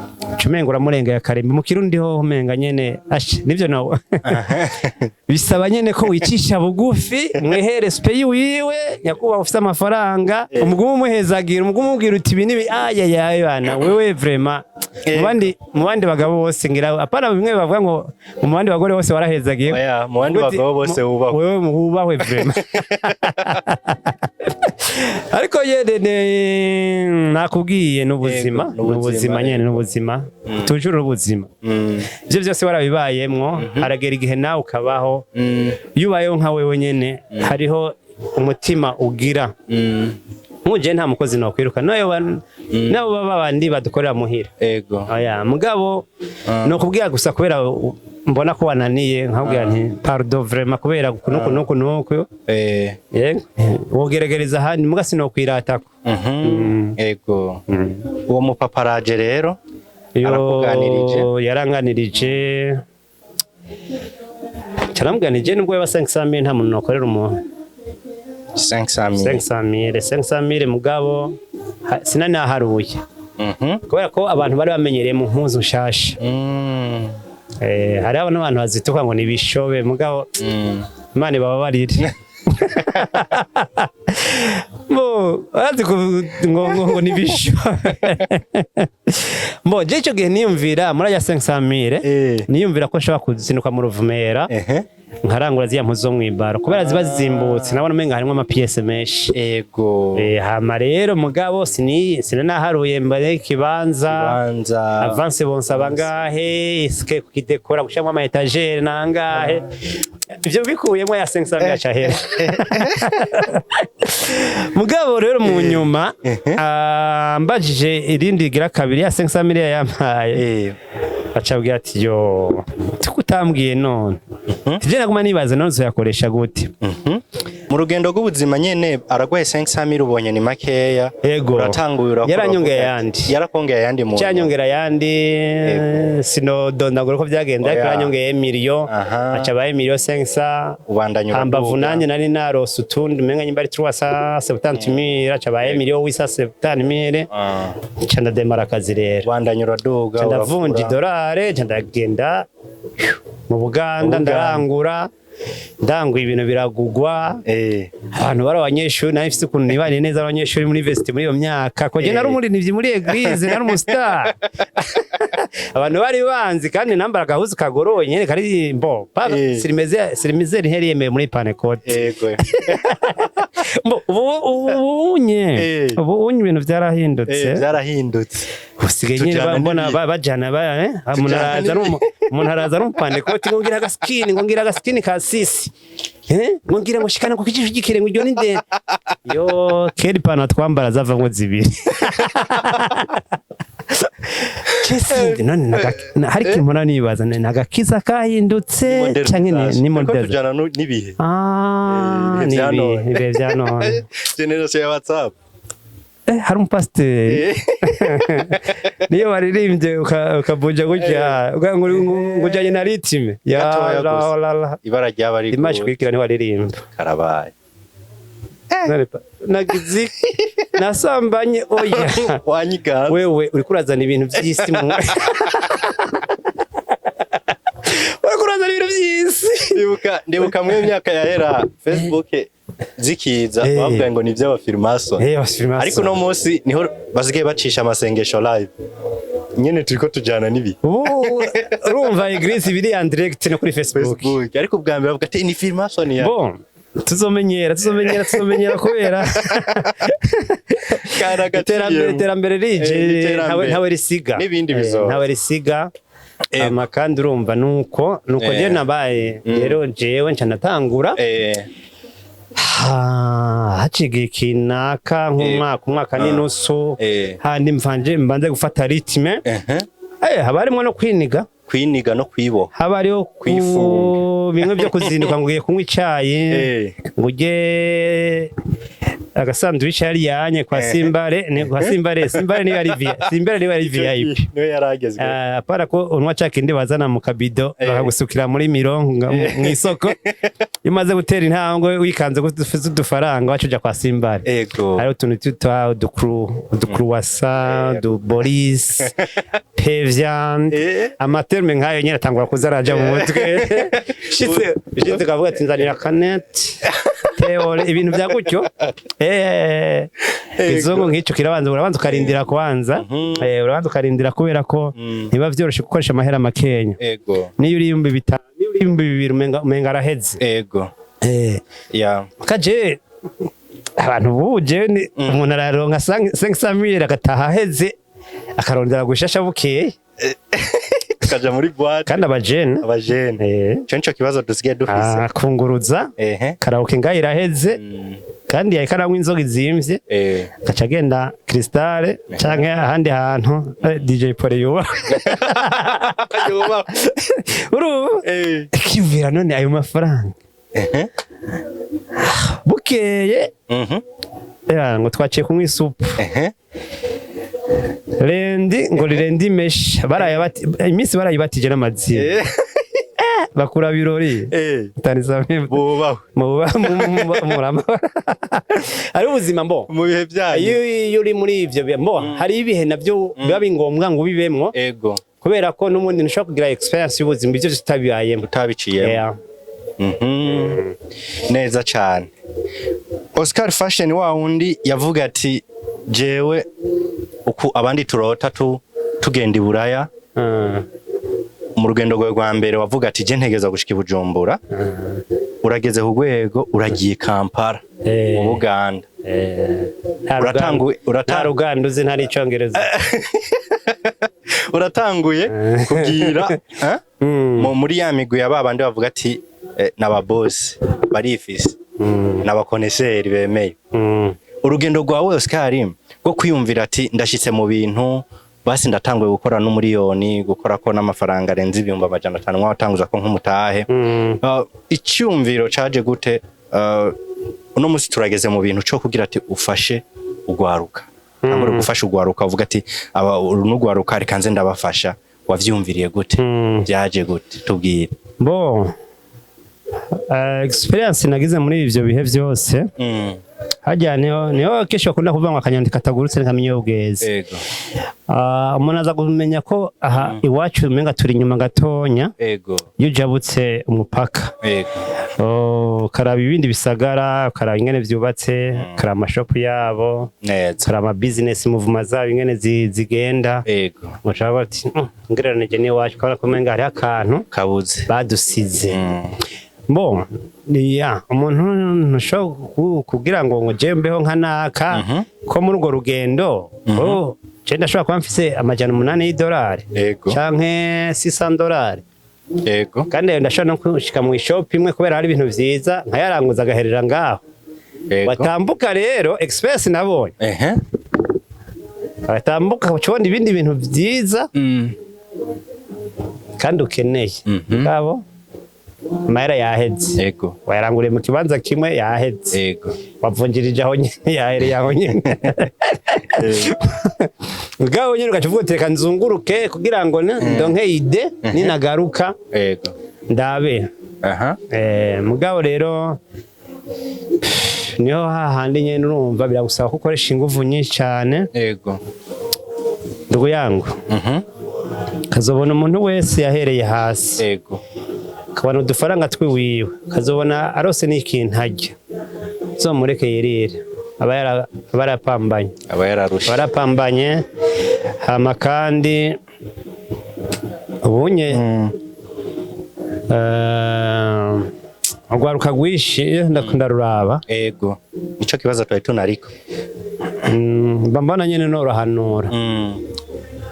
Umenga uramurengeye akarembe. Mu Kirundi ho umenga nyene ashe nivyo nawe bisaba nyene ko wicisha bugufi, mwehe respect wiwe, nyakubahwa ufise amafaranga, umugumu umuhezagira, umugumu umubwira uti: "Ibi nibi." Aya bana, wewe vraiment mu bandi bagabo bose ngira apana bimwe bavuga ngo mu bandi bagore bose warahezagiye. Oya, mu bandi Uti, bagabo bose wubahwe. Wewe wubahwe vraiment. Ariko yene nakubwiye n'ubuzima. Yego, n'ubuzima, n'ubuzima nyene, n'ubuzima toujours, n'ubuzima. Ivyo byose warabibayemwo, haragera igihe nawe ukabaho. Iyo ubayeho nka wewe nyene, hariho umutima ugira. Nkuje nta mukozi nokwiruka nayo nabo baba bandi badukorera muhira. Oya, mugabo nokubwira gusa kubera mbona ko wananiye, nkabwira nti: "Pardon vraiment, kubera uku nuku nuku nuku." Yego, wogeregereza ahandi, muga sinokwiratako. Ego. Uwo mupaparaje rero Yo, arakuganirije? Yaranganirije, caramuganije nubwo yaba 500 mille, nta muntu nokorera umuntu. 500 mille. 500 mille, 500 mille, mugabo sinanaharuye kubera ko abantu bari bamenyereye mu mpuzu nshasha. Hariho n'abantu bazituka ngo nibishobe, mugabo Imana ibababarire. Bo bazi ngo nibishobe. Mbo je ico gihe niyumvira muri aya 500 mille, niyumvira ko nshobora kuzinduka mu Ruvumera, nkarangura ziriya mpuzu zo mw'ibaro kubera ziba zizimbutse, nabona umenga harimwo ama pièces menshi. Hama rero mugabo sinanaharuye mbere ikibanza, Banza. avance bonsaba ngahe, eske kukidekora, gushyiramo ama étagères nangahe, ivyo bikuyemo ya 500 mille aca ahera. Mugabo rero mu nyuma mbajije irindi gira kabiri ya 500 mille yampaye, aca abwira ati: "Yo, tukutambwiye none ivyo naguma nibaza, none uzoyakoresha gute?" Mu rugendo rw'ubuzima nyene araguhaye 500 mille, ubonye ni makeya. Ego. Uratanguye urakora. Yaranyongeye uvuga ati- ayandi. Yarakongeye ayandi mu nyuma. Cyanyongera ayandi, sinodondagura uko byagenda, ariko Oya. yaranyongeye miliyo, aca abaye miliyo 500. Ubandanya Hambavu uraduga. nanjye nari narose utundi umenga nyimba ari 370 mille, aca abaye miliyo 870 mille. Nca ndademara akazi rero. Ubandanya uraduga. Nca ndavunja urakura. idolare, nca ndagenda mu Buganda. Buganda. Ndarangura, ndangura ibintu biragugwa. Abantu bari abanyeshuri, nari mfise ukuntu nibaniye neza abanyeshuri muri university muri iyo myaka, ko je nari umuririmbyi muri église, nari umu star, abantu bari banzi, kandi nambara agahuzu kagoroye nyene kari mbo Eh. sirimeze ntiyari yemewe muri Pentecôte. Ubu unye ubu unye ibintu byarahindutse. Byarahindutse. Usigaye nyine Tujana mbona n'ibihe. bajana umuntu Tujana araza ari umuntu araza ari umupanekoti, ngo ngira agaskini, ngo ngira agaskini ka sisi, ngo ngira ngo shikana ku kijisho gikire, ngo iryo ni ndende yo kera ipantaro twambara zavamwo zibiri. Cesindi none hari ikintu mpora nibaza, ni nagakiza kahindutse canke ni Turiko model? Tujana n'ibihe. Ah, ibihe ni vya none. ibihe vya none. Generation ya WhatsApp. Hari umupasiteri niyo waririmbye ukavuja gutya ngo ujanye na rythme ya Gatoya la gusa. la la. Ibara ryaba ari Dimanche kwikira ntiwaririmba. Karabaye. None nagize iki? Nasambanye, oya. Wanyiganza. Wewe uriko urazana ibintu vy'isi mu, uriko urazana ibintu vy'isi. Ndibuka muri myaka yahera Facebook zikiza, bavuga ngo ni iby'abafirimason. Abafirimason. Ariko uno munsi niho basigaye bacisha amasengesho live nyene, turiko tujana n'ibi. Ubu urumva église biri en direct no kuri Facebook. Facebook, ariko ubwa mbere bavuga ati ni freemason ya Bon, tuzomenyera, tuzomenyera, tuzomenyera kubera iterambere rije. Iterambere. Ntawe risiga. N'ibindi bizoza. Ntawe risiga. Ama kandi urumva nuko je nabaye rero, jewe nca natangura haciye igihe kinaka nk'umwaka, umwaka n'inusu, handi mvanje mbanze gufata rythme. Haba harimwo no kwiniga. Kwiniga no kwiboha. Haba hariho Kwifunga. Bimwe byo kuzinduka ngo ugiye kunywa icayi, ngo ujye agasanduwishi yari yanye kwa Simbare, ni kwa Simbare. Simbare niyo ari Simbare niyo ari VIP. Niwe yaragezwe. Apara ko unywa ca kindi bazana mu kabido, bakagusukira muri mirongo mw'isoko. Iyo umaze gutera intambwe wikanze ko ufise udufaranga, wacu uja kwa Simbare. Hariho utuntu twitwa udukruwasa, du boris pevian, ama termes nk'ayo nyene atangura kuza araja mu mutwe. Shitse kavuga ati nzanira canette teore, ibintu bya gutyo. Izungu nk'icyo kirabanza, urabanza ukarindira kwanza. Urabanza ukarindira kubera ko ntibiba vyoroshe gukoresha amahera makenya. Niyo uri 5000, niyo uri 2000, umenga araheze. Kaje abantu buje ni umuntu araronka 500 mille agataha aheze, akarondera gushasha bukeye. Tukaja muri boîte. Kandi abajene. Abajene. Ico nico kibazo dusigaye dufise. Akunguruza karaoke ngaho iraheze, kandi yariko aranywa inzoga izimvye, agaca agenda Crystal canke ahandi hantu. DJ Paul yuba. Yuba. Urumva, akiyumvira none ayo mafaranga bukeye, ngo twaciye kunywa isupu lundi, ngo lundi mesha barayabati, iminsi barayibatije n'amazina. Bakura birori. Tanizame. Bubahwe. Murama ari ubuzima mbo. Mu bihe byanyu. Iyo uri muri ivyo mbo hari ibihe navyo biba bingombwa ngo ubibemwo, kubera ko n'ubundi ntushobora kugira experience y'ubuzima ivyo tutabibayemo. Utabiciyemo. Yeah. Neza cyane. Oscar Fashion wa wundi yavuga ati jewe uku abandi turota tugenda i Buraya, mu rugendo rwawe rwa mbere wavuga ati je ntegeza gushika i Bujumbura, urageze ku rwego uragiye Kampala, mu Buganda. Nta nta ruganda uzi, nta n'icongereza. Uratanguye kugira eh? Muri ya migwi ya babandi bavuga ati n'ababosi barifise, n'abakoneseri bemeye. Urugendo rwawe Oscar rwo kwiyumvira ati ndashitse mu bintu, basi ndatanguye gukora n'umuriyoni, gukora ko n'amafaranga arenze 500,000, watanguza ko nk'umutahe. Icyumviro caje gute? Uno musi turageze mu bintu co kugira ati ufashe ugwaruka, uri gufasha ugwaruka, uvuga ati aba uru n'ugwaruka, reka nze ndabafasha. Wavyumviriye gute? Byaje gute? Tubwire. Bo experience nagize muri ivyo bihe vyose, harya niho kenshi bakunda kuvuga ngo akanyoni katagurutse ntikamenya iyo bweze. Umuntu aza kumenya ko aha iwacu umenga turi inyuma gatonya iyo ujabutse umupaka. Oh, ukaraba ibindi bisagara, ukaraba ingene vyubatse, ukaraba amashopu yabo, ukaraba ama business movement zabo ingene zigenda, ugaca bati: Ngereranije n'iwacu ukabona ko umenga hariho akantu kabuze." badusize. Bon, ya umuntu ntushobora kugira ngo je mbeho nka naka ko muri urwo rugendo, oh, je ndashobora kuba mfise 800 y'idolari canke 600 dolari, kandi ayo ndashobora no gushika mu ishop imwe kubera hari ibintu vyiza, nkayaranguza agaherera ngaho. Watambuka rero express nabonye, watambuka ucubona ibindi bintu vyiza kandi ukeneye, ngabo amahera yaheze, wayaranguriye mu kibanza kimwe yaheze, wavunjirije aho nyene yahereye aho nyene, ubwawe nyene ugaca uvuga uti: "Reka nzunguruke kugira ngo ndonke idée, ninagaruka ndabe." Mugabo rero niho hahandi nyene urumva biragusaba ko ukoresha inguvu nyinshi cyane. Ndugu yangu, kazobona umuntu wese yahereye hasi, akabona udufaranga twiwiwe, kazobona arose n'ikintu arya, uzomureke yirire, aba yarapambanye. Aba yararushe. Aba yarapambanye. Hama kandi ubunye urwaruka rwinshi ndakunda ruraba. Ego, nico kibazo twari tunariko. Mba mbona nyene norohanura,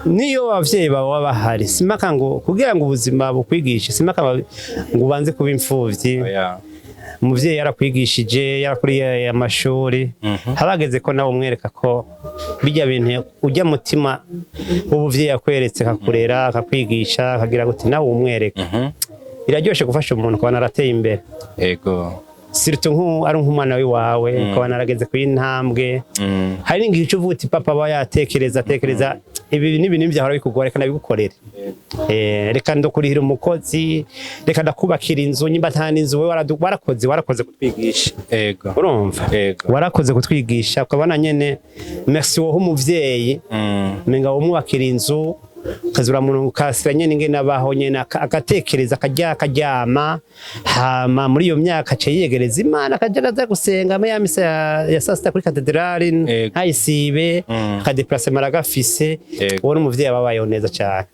niyo abavyeyi bawe baba bahari, simaka ngo kugira ngo ubuzima bukwigishe, simaka ngo ubanze kuba imfuvyi. Oya. Umuvyeyi yarakwigishije, yarakuriye amashuri, habageze ko nawe umwereka ko bijya bintu ujya mutima w'ubuvyeyi yakweretse, akakurera, akakwigisha, akagira guti, nawe umwereka. Biraryoshe gufasha umuntu ukabona arateye imbere, surtout nku ari nk'umwana w'iwawe, ukabona arageze ku intambwe. Hari n'igihe uca uvuga uti: "Papa aba yatekereza, atekereza ibi n'ibi n'ibi byahora bikugora, reka ndabigukorere. Reka ndakurihira umukozi, reka ndakubakira inzu nyimba nta n'inzu." Wowe warakoze kutwigisha. Urumva? Ego. Warakoze kutwigisha. Ukabona nyene merci wowe umuvyeyi, menga wumubakira inzu, ukazura umuntu ukasira nyene ingene abaho nyene, agatekereza, akarya, akaryama. Hama muri iyo myaka aca yiyegereza Imana, akaja aza gusenga muri ya misa ya saa sita kuri katedrali, ntayisibe, akadeplacement aragafise. Uwo ni umuvyeyi aba abayeho neza cyane.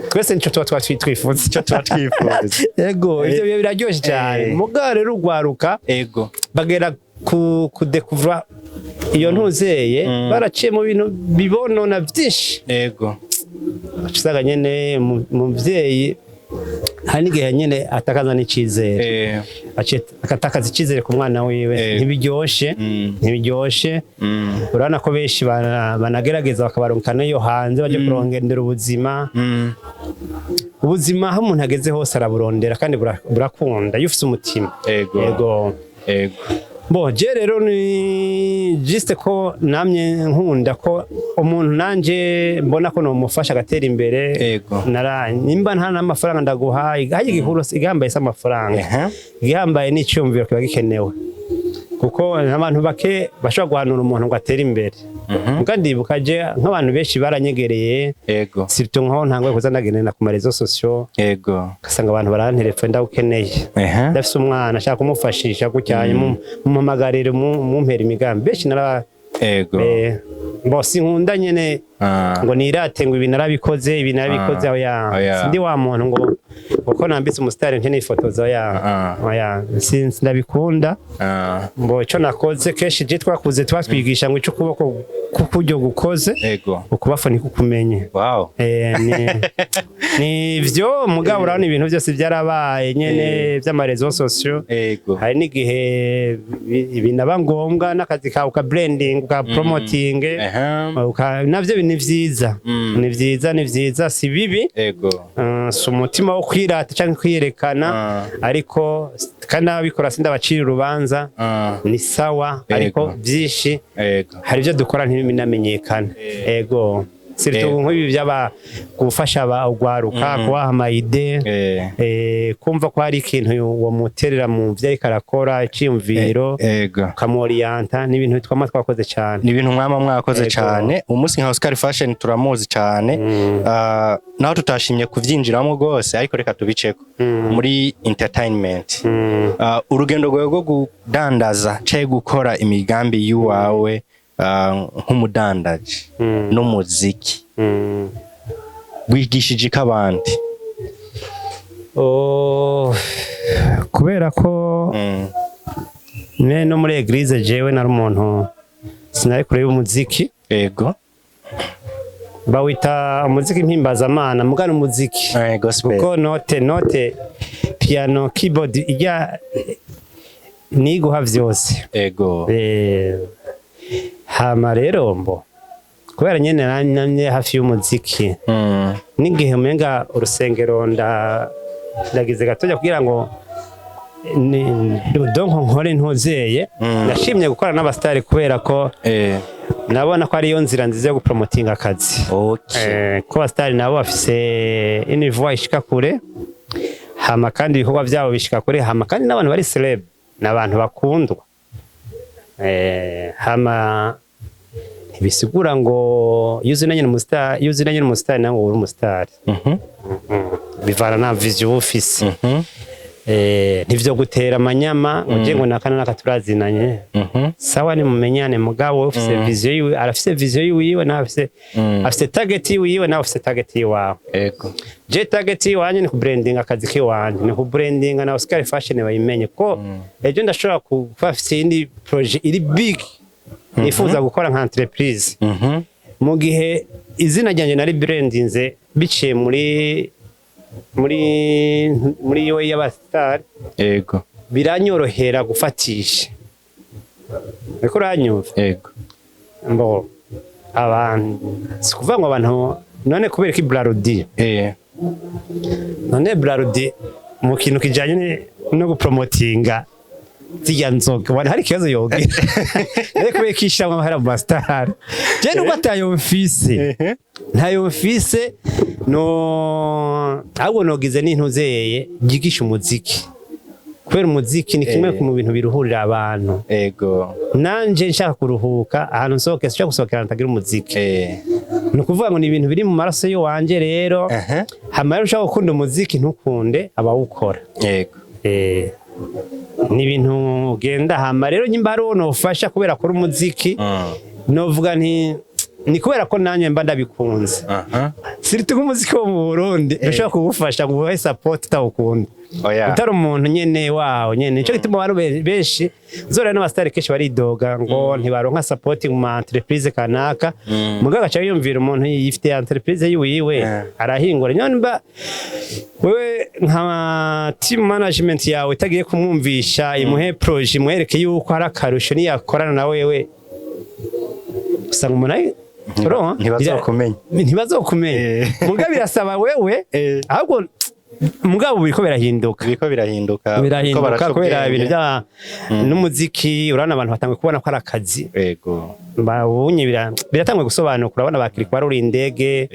Twese nico tuba twifuza. Icyo tuba twifuza. Yego, ivyo biba biraryoshe cyane. Mugabo rero urwaruka bagera ku kudekuvura iyo ntuzeye, baraciye mu bintu bibonona byinshi. Usanga nyene umuvyeyi hari n'igihe nyene atakaza n'icizere, agatakaza icizere ku mwana wiwe. Ntibiryoshe, ntibiryoshe. Urabona ko benshi banagerageza bakabaronka n'iyo hanze baje kurondera ubuzima. Ubuzima aho umuntu ageze hose araburondera, kandi burakunda iyo ufise umutima. Ego. Bo je rero ni juste ko namye nkunda ko umuntu nanje mbona ko nomufasha agatera imbere. Nara nimba nta n'amafaranga ndaguhaye, haye igihuru igihambaye si amafaranga, igihambaye ni icyumviro kiba gikenewe, kuko abantu bake bashobora guhanura umuntu ngo atere imbere. Muga ndibuka je nk'abantu benshi baranyegereye, surtout nkaho ntanguye kuza ndagendera ku ma réseaux sociaux, ugasanga abantu barantelefone: "Ndawukeneye, ndafise umwana ashaka kumufashisha gutya, mumpamagarire, mumpere imigambi." Benshi nara bo sinkunda nyene ngo nirate ngo ibi narabikoze, ibi narabikoze. Oya. Oya. Sindi wa muntu ngo kuko nambitse umusitari nte nifotoza. Oya. Oya, sindabikunda. Ngo ico nakoze kenshi, je twakuze twatwigisha ngo ico ukuboko k'ukuryo gukoze, ukubafu ntikukumenye. Ni ivyo. Mugabo urabona ibintu byose byarabaye nyene vy'ama réseaux sociaux. Hari n'igihe binaba ngombwa n'akazi kawe uka branding, uka promoting, navyo ni vyiza. Ni vyiza, ni vyiza, si bibi. Si umutima wo kwirata canke kwiyerekana, ariko kandi n'ababikora sindabacira urubanza. Ni sawa, ariko vyinshi hari ibyo dukora ntibinamenyekane. Ego, surtout nk'ibi by'aba gufasha ugwaruka, kubaha ama idées, kumva ko hari ikintu uwo muterera mu vyo ariko arakora, iciyumviro, ukamworiyanta, ni ibintu twama twakoze cyane. Ni ibintu mwama mwakoze cyane. Umunsi nka Oscar Fashion turamuzi cyane. Ah, naho tutashimye kuvyinjiramo rwose, ariko reka tubiceko muri entertainment. Ah, urugendo rwawe rwo kudandaza canke gukora imigambi y'uwawe, nk'umudandaji n'umuziki, wigishije ko abandi? Oh, Kubera ko no muri église jewe nari umuntu sinari kure y'umuziki. Bawita umuziki mpimbazamana, mugana umuziki. Gospel. Kuko note, piano, keyboard ijya niguha vyose. Hama rero mbo kubera nyene namye hafi y'umuziki, n'igihe umenga urusengero ndagize gatoya kugira ngo donc nkore ntuzeye. Nashimye gukora n'abasitari kubera ko nabona ko ariyo nzira nziza yo gupromotinga akazi. Ko abasitari nabo bafise une voix ishika kure, hama kandi ibikorwa byabo bishika kure, hama kandi n'abantu bari celeb ni abantu bakundwa. Hama ntibisigura ngo iyo uzinanye n'umusitari, iyo uzinanye n'umusitari nawe uri umusitari. Bivana na vision uba ufise. Ntivyo gutera amanyama ngo uje ngo naka naka turazinanye. Sawa, nimumenyane, mugabo ufise vision yiwe, arafise vision yiwe, nawe afise afise target yiwe, nawe ufise target yiwawe. Je target yiwanje ni kubrandinga akazi kiwanje, ni kubrandinga na Oscar Fashion bayimenye, ko ejo ndashobora kuba afise iyindi projet iri big nifuza gukora nka entreprise. Mu gihe izina ryanjye nari brandinze biciye muri yo y'abastar, biranyorohera gufatisha. Ariko uranyumva? Ego. Mbo abantu si kuvuga ngo abantu none kubera ko Brarudi, none Brarudi mu kintu kijanye no gupromotinga zirya nzoga wari hari ikibazo yogira rero kubera ko ishyiramo amahera mu basitari, je nubwo atayo mfise, ntayo mfise, no ahubwo nogize n'intuzeye ryigisha umuziki, kubera umuziki ni kimwe mu bintu biruhurira abantu. Nanje nshaka kuruhuka, ahantu nsohoke sinshaka gusohokera ahantu hatagira umuziki. Ni ukuvuga ngo ni ibintu biri mu maraso y'iwanje rero. Hama rero ushaka gukunda umuziki, ntukunde abawukora. Ni ibintu ugenda. Hama rero nyimba hari uwo nofasha kubera akora umuziki, novuga nti ni kubera ko nanjye mba ndabikunze. Surtout nk'umuziki wo mu Burundi ushobora kuwufasha ngo uwuhe support utawukunda, utari umuntu nyene wawo nyene. Nico gituma abantu benshi uzora n'abasitari kenshi baridoga ngo ntibaronka support mu ma entreprise kanaka, mugabo agaca yiyumvira umuntu yifitiye entreprise yiwiwe, arahingura. Nyone wewe nka team management yawe itagiye kumwumvisha, imuhe projet, imwereke yuko hari akarusho niyakorana na wewe, usanga umuntu uronka? Ntibazokumenya. Ntibazokumenya. Mugabo birasaba wewe, ahubwo mugabo biriko birahinduka. Biriko birahinduka. Biriko Birahinduka baraca kubera ubwenge. ibintu bya n'umuziki. Urabona abantu batanguye kubona ko ari akazi. Babonye biratanguye gusobanuka. Urabona bakiri kubarura indege,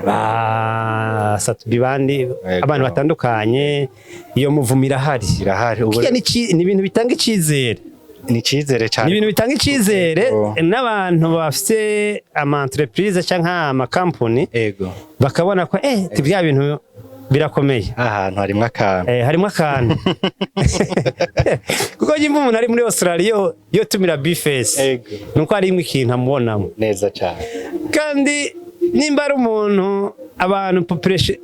ba Satubi, bandi, abantu batandukanye, iyo muvumo irahari. Irahari ubu. Kirya ni ibintu bitanga icizere. Ni icizere cyane. Ni ibintu bitanga icizere n'abantu bafite ama entreprise cyangwa amakampuni bakabona ko bya bintu birakomeye. Ahantu harimwo akantu. Harimo akantu, kuko nyimba umuntu ari muri Australia yo tumira B-Face, nuko harimo ikintu amubonamo. Neza cyane. Kandi nimba ari umuntu, abantu population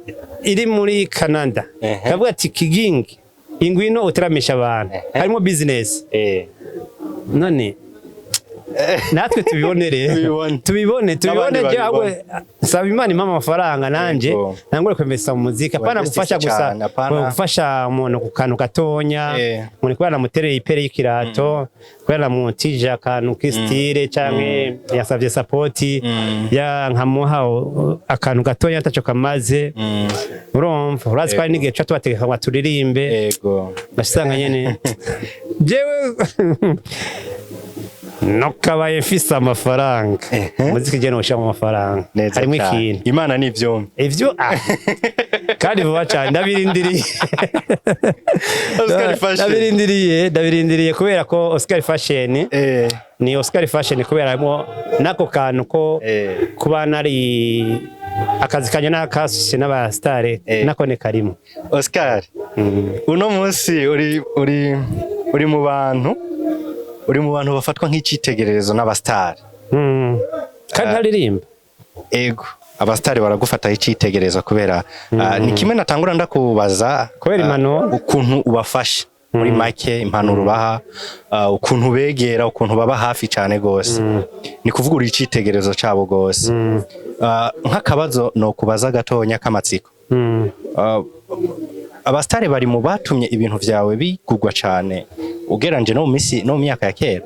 iri muri Canada, kavuga ati Kigingi ingwino uteramisha abantu, harimo business. None natwe tubibonere. Tubibone. Tubibone, tubibone. N'abandi Je ahubwo babibone. nsaba Imana impa amafaranga nanje ntangure kwemesa mu muziki, apana Wemvestise gufasha gusa, cane, apana. gufasha umuntu ku kantu gatonya, ngo kubera namutereye ipere y'ikirato, kubera namutije akantu k'istyle, canke yasavye support ya nkamuha akantu gatonya ataco kamaze. Urumva, urazi ko hari n'igihe tuca tubategeka ngo turirimbe, basanga nyene jewe nokabaye mfise amafaranga, muziki je noshiramo amafaranga. Neza Harimo cyane. ikintu. Imana ni ivyumva. Ivyo kandi vuba cyane, ndabirindiriye. Oscar Fashion. Ndabirindiriye, ndabirindiriye, kubera ko Oscar Fashion ni Oscar Fashion kubera harimo n'ako kantu ko kuba nari akazi kanje n'akasuse n'abasitare, nako ni karimo. Oscar, uno munsi uri mu bantu, uri mu bantu bafatwa nk'icitegererezo n'abasitari. Kandi ntaririmba. Ego. Abasitari baragufataho icitegererezo kubera ni kimwe natangura ndakubaza. Kubera impanuro? Ukuntu ubafasha muri make, impanuro ubaha, ukuntu begera, ukuntu baba hafi cyane gose, ni kuvuga uri icitegererezo cabo gose. Nk'akabazo no kubaza gatonya k'amatsiko, abasitari bari mu batumye ibintu vyawe bigurwa cane ugereranyije no mu misi no mu myaka ya kera?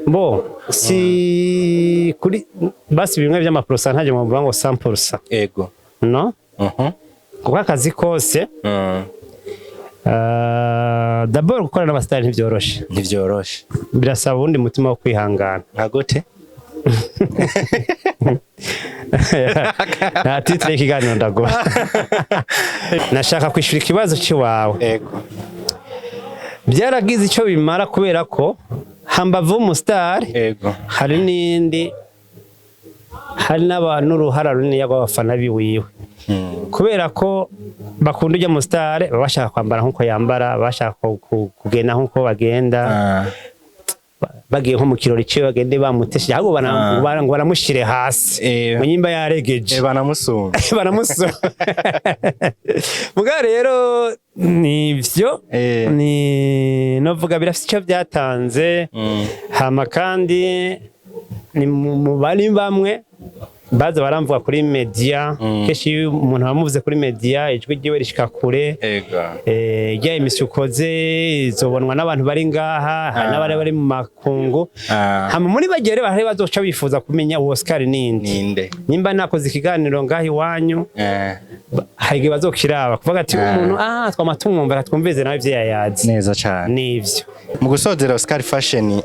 Bo si kuri basi bimwe vy'ama pourcentage mu ngo 100%. No, kuko akazi kose, d'abord gukora n'abasitari ntivyoroshe. Ntivyoroshe. Birasaba uwundi mutima wo kwihangana. Nka gute? Nta titre y'ikiganiro ndaguha, nashaka kwishura ikibazo c'iwawe. Byaragize icyo bimara kubera ko hambavu w'umusitari hari n'indi, hari n'uruhara runini rw'abafana biwiwe, kubera ko bakunda ujya musitari, baba bashaka kwambara nk'uko yambara, baba bashaka kugenda nk'uko bagenda. Bagiye nko mu kirori ciwe, bagende bamutesheje, ahubwo ngo banamushire hasi mu nyimba yaregeje. Banamusumba. Banamusoma. Muga rero nivyo, ni novuga birafite icyo byatanze. Hama kandi ni mu bari bamwe baza baramvuga kuri media. Kenshi iyo umuntu amuvuze kuri media, ijwi ryiwe rishika kure. Rya émission ukoze izobonwa n'abantu bari ngaha, hari n'abari bari mu makungu. Hama muri bagere bahari bazoca bifuza kumenya uwo Oscar ninde. Ninde. Nimba nakoze ikiganiro ngaha iwanyu, hari igihe bazokiraba kuvuga ati: "Umuntu twama tumwumva, twumvize nawe ivyo yayazi." Neza cane. Nivyo. Mu gusozera, Oscar Fashion,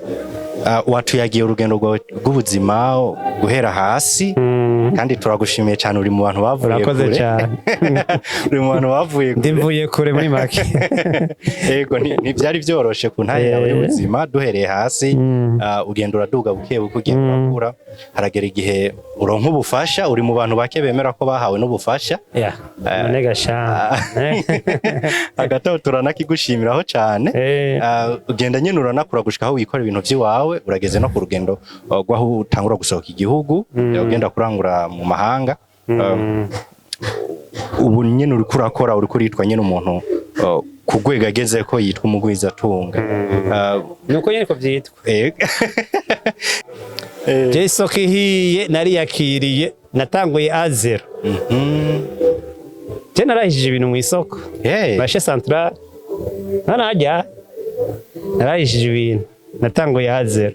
watuyagiye urugendo rwawe rw'ubuzima guhera hasi, kandi turagushimiye cyane, uri mu bantu bavuye Urakoze kure. cyane. Uri mu bantu bavuye kure. Ndimvuye kure muri make. Yego, ntibyari byoroshe ku ntare yawe y'ubuzima duhereye hasi, ugenda uraduga buke buke, ugenda urakura, haragera igihe uronka ubufasha. Uri mu bantu bake bemera ko bahawe n'ubufasha. Ya none gasha. Hagati aho turanakigushimiraho cyane. Ugenda nyine uranakura gushika aho wikora ibintu by'iwawe, urageze no ku rugendo rw'aho utangura gusohoka igihugu, ugenda kurangura mu mahanga. Ubu nyine uriko urakora, uriko uritwa nyine umuntu ku rwego ageze ko yitwa umugwizatunga. Nuko nyene ko vyitwa. Je isoko ihiye nariyakiriye, natanguye à zéro. Je narahishije ibintu mu isoko, marché central ntarajya, narahishije ibintu, natanguye à zéro.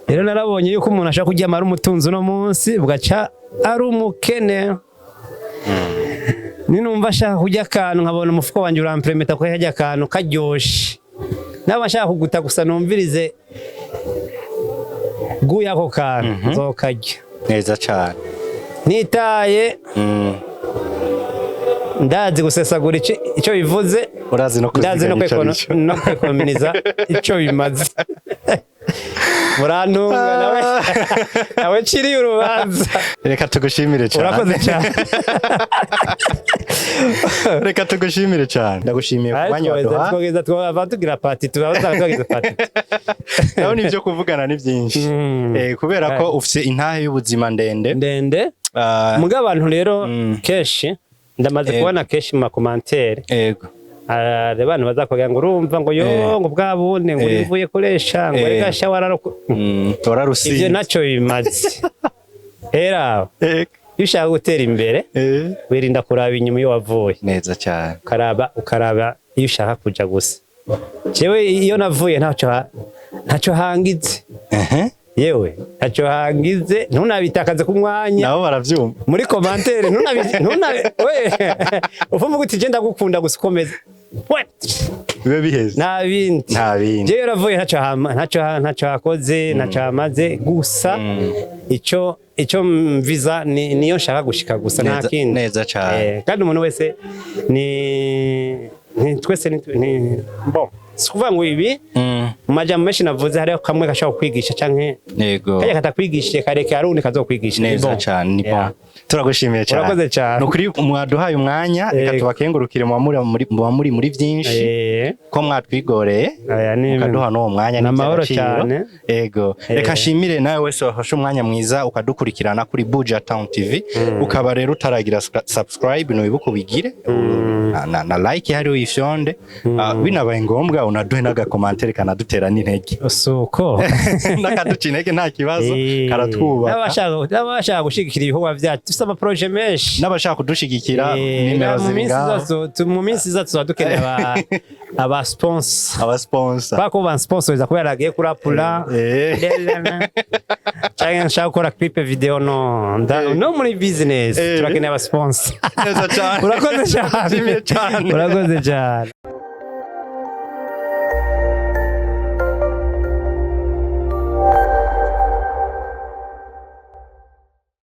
Rero narabonye yuko umuntu ashobora kuryama ari umutunzi, uno munsi bugaca ari umukene. Ninumva ashaka kurya akantu, nkabona umufuko wanjye urampermetta ko yarya akantu karyoshe, naba nshaka kuguta gusa numvirize guya ako kantu, nzokarya. Neza cyane. Nitaye, ndazi gusesagura icyo bivuze. Urazi no Ndazi no kuziganya ico arico. No kwekonominiza icyo bimaze. Murantunga, nawe nawe ciriye urubanza. Reka tugushimire cyane. Urakoze cyane. Reka tugushimire cyane, ndagushimiye ku mwanya waduha. Twogeza twaba tugira partie, tuba tugize partie. Ndabona ibyo kuvugana ni byinshi. Kubera ko ufite intahe y'ubuzima ndende. Ndende. Muga abantu rero, kenshi ndamaze kubona kenshi mu ma commentaires, hari abantu bazakubwira ngo urumva ngo yo ngo bwa bundi ngo uvuye koresha ngo reka sha wararoko. Wararusize. Ivyo ntacyo bimaze era. Iyo ushaka gutera imbere, wirinda kuraba inyuma iyo wavuye. Neza cyane. Ukaraba iyo ushaka kuja gusa. Jewe iyo navuye ntacyo hangize. Yewe, ntacyo hangize, ntunabitakaze ku mwanya. Nabo baravyumva. Muri commentaire ntunabi ntunabi we uvuga uti: "Je ndagukunda gusa ukomeze." What? Bibe biheze. Nta bindi. Nta bindi. Jewe yaravuye ntacyo ntacyo hakoze, ntacyo hamaze gusa. Icyo mviza ni niyo nshaka gushika gusa, nta kindi. Neza cyane. Kandi umuntu wese ni twese ni bon, si ukuvuga ngo ibi. Mu majambo menshi navuze, hariho kamwe gashobora kukwigisha canke kajya katakwigishije kareke, hari undi kazokwigisha. Ni Neza bon. cyane, ni bon. Turagushimiye cyane. Urakoze cyane. Ni ukuri mwaduhaye umwanya, reka tubakengurukire, muba muri byinshi, ko mwatwigoreye Aya ni ukaduha n'uwo mwanya. Ni amahoro Iby'agaciro. cyane. Ego, reka nshimire nawe wese wafashe umwanya mwiza ukadukurikirana kuri Buja Town TV. Ukaba rero utaragira subscribe, ntiwibuke ubigire na like hariho uyifyonde. Ah, binabaye ngombwa unaduhe n'agacommentaire kanadutera n'intege. Suko. N'akaduca intege nta kibazo, karatwubaka. N'abashaka gushigikira ibikorwa byacu, dufite amaprojets menshi. N'abashaka kudushigikira, nimero mu ziri minsi ngaho. iza mu minsi iza tuzaba dukeneye aba sponsor. Abasponsor. Kubera ko bansponsoriza kubera agiye kurapura cyangwa nshaka gukora clip video, no no muri business turakeneye aba sponsor. Neza cyane. Urakoze cyane. Nshimiye cyane. Urakoze cyane.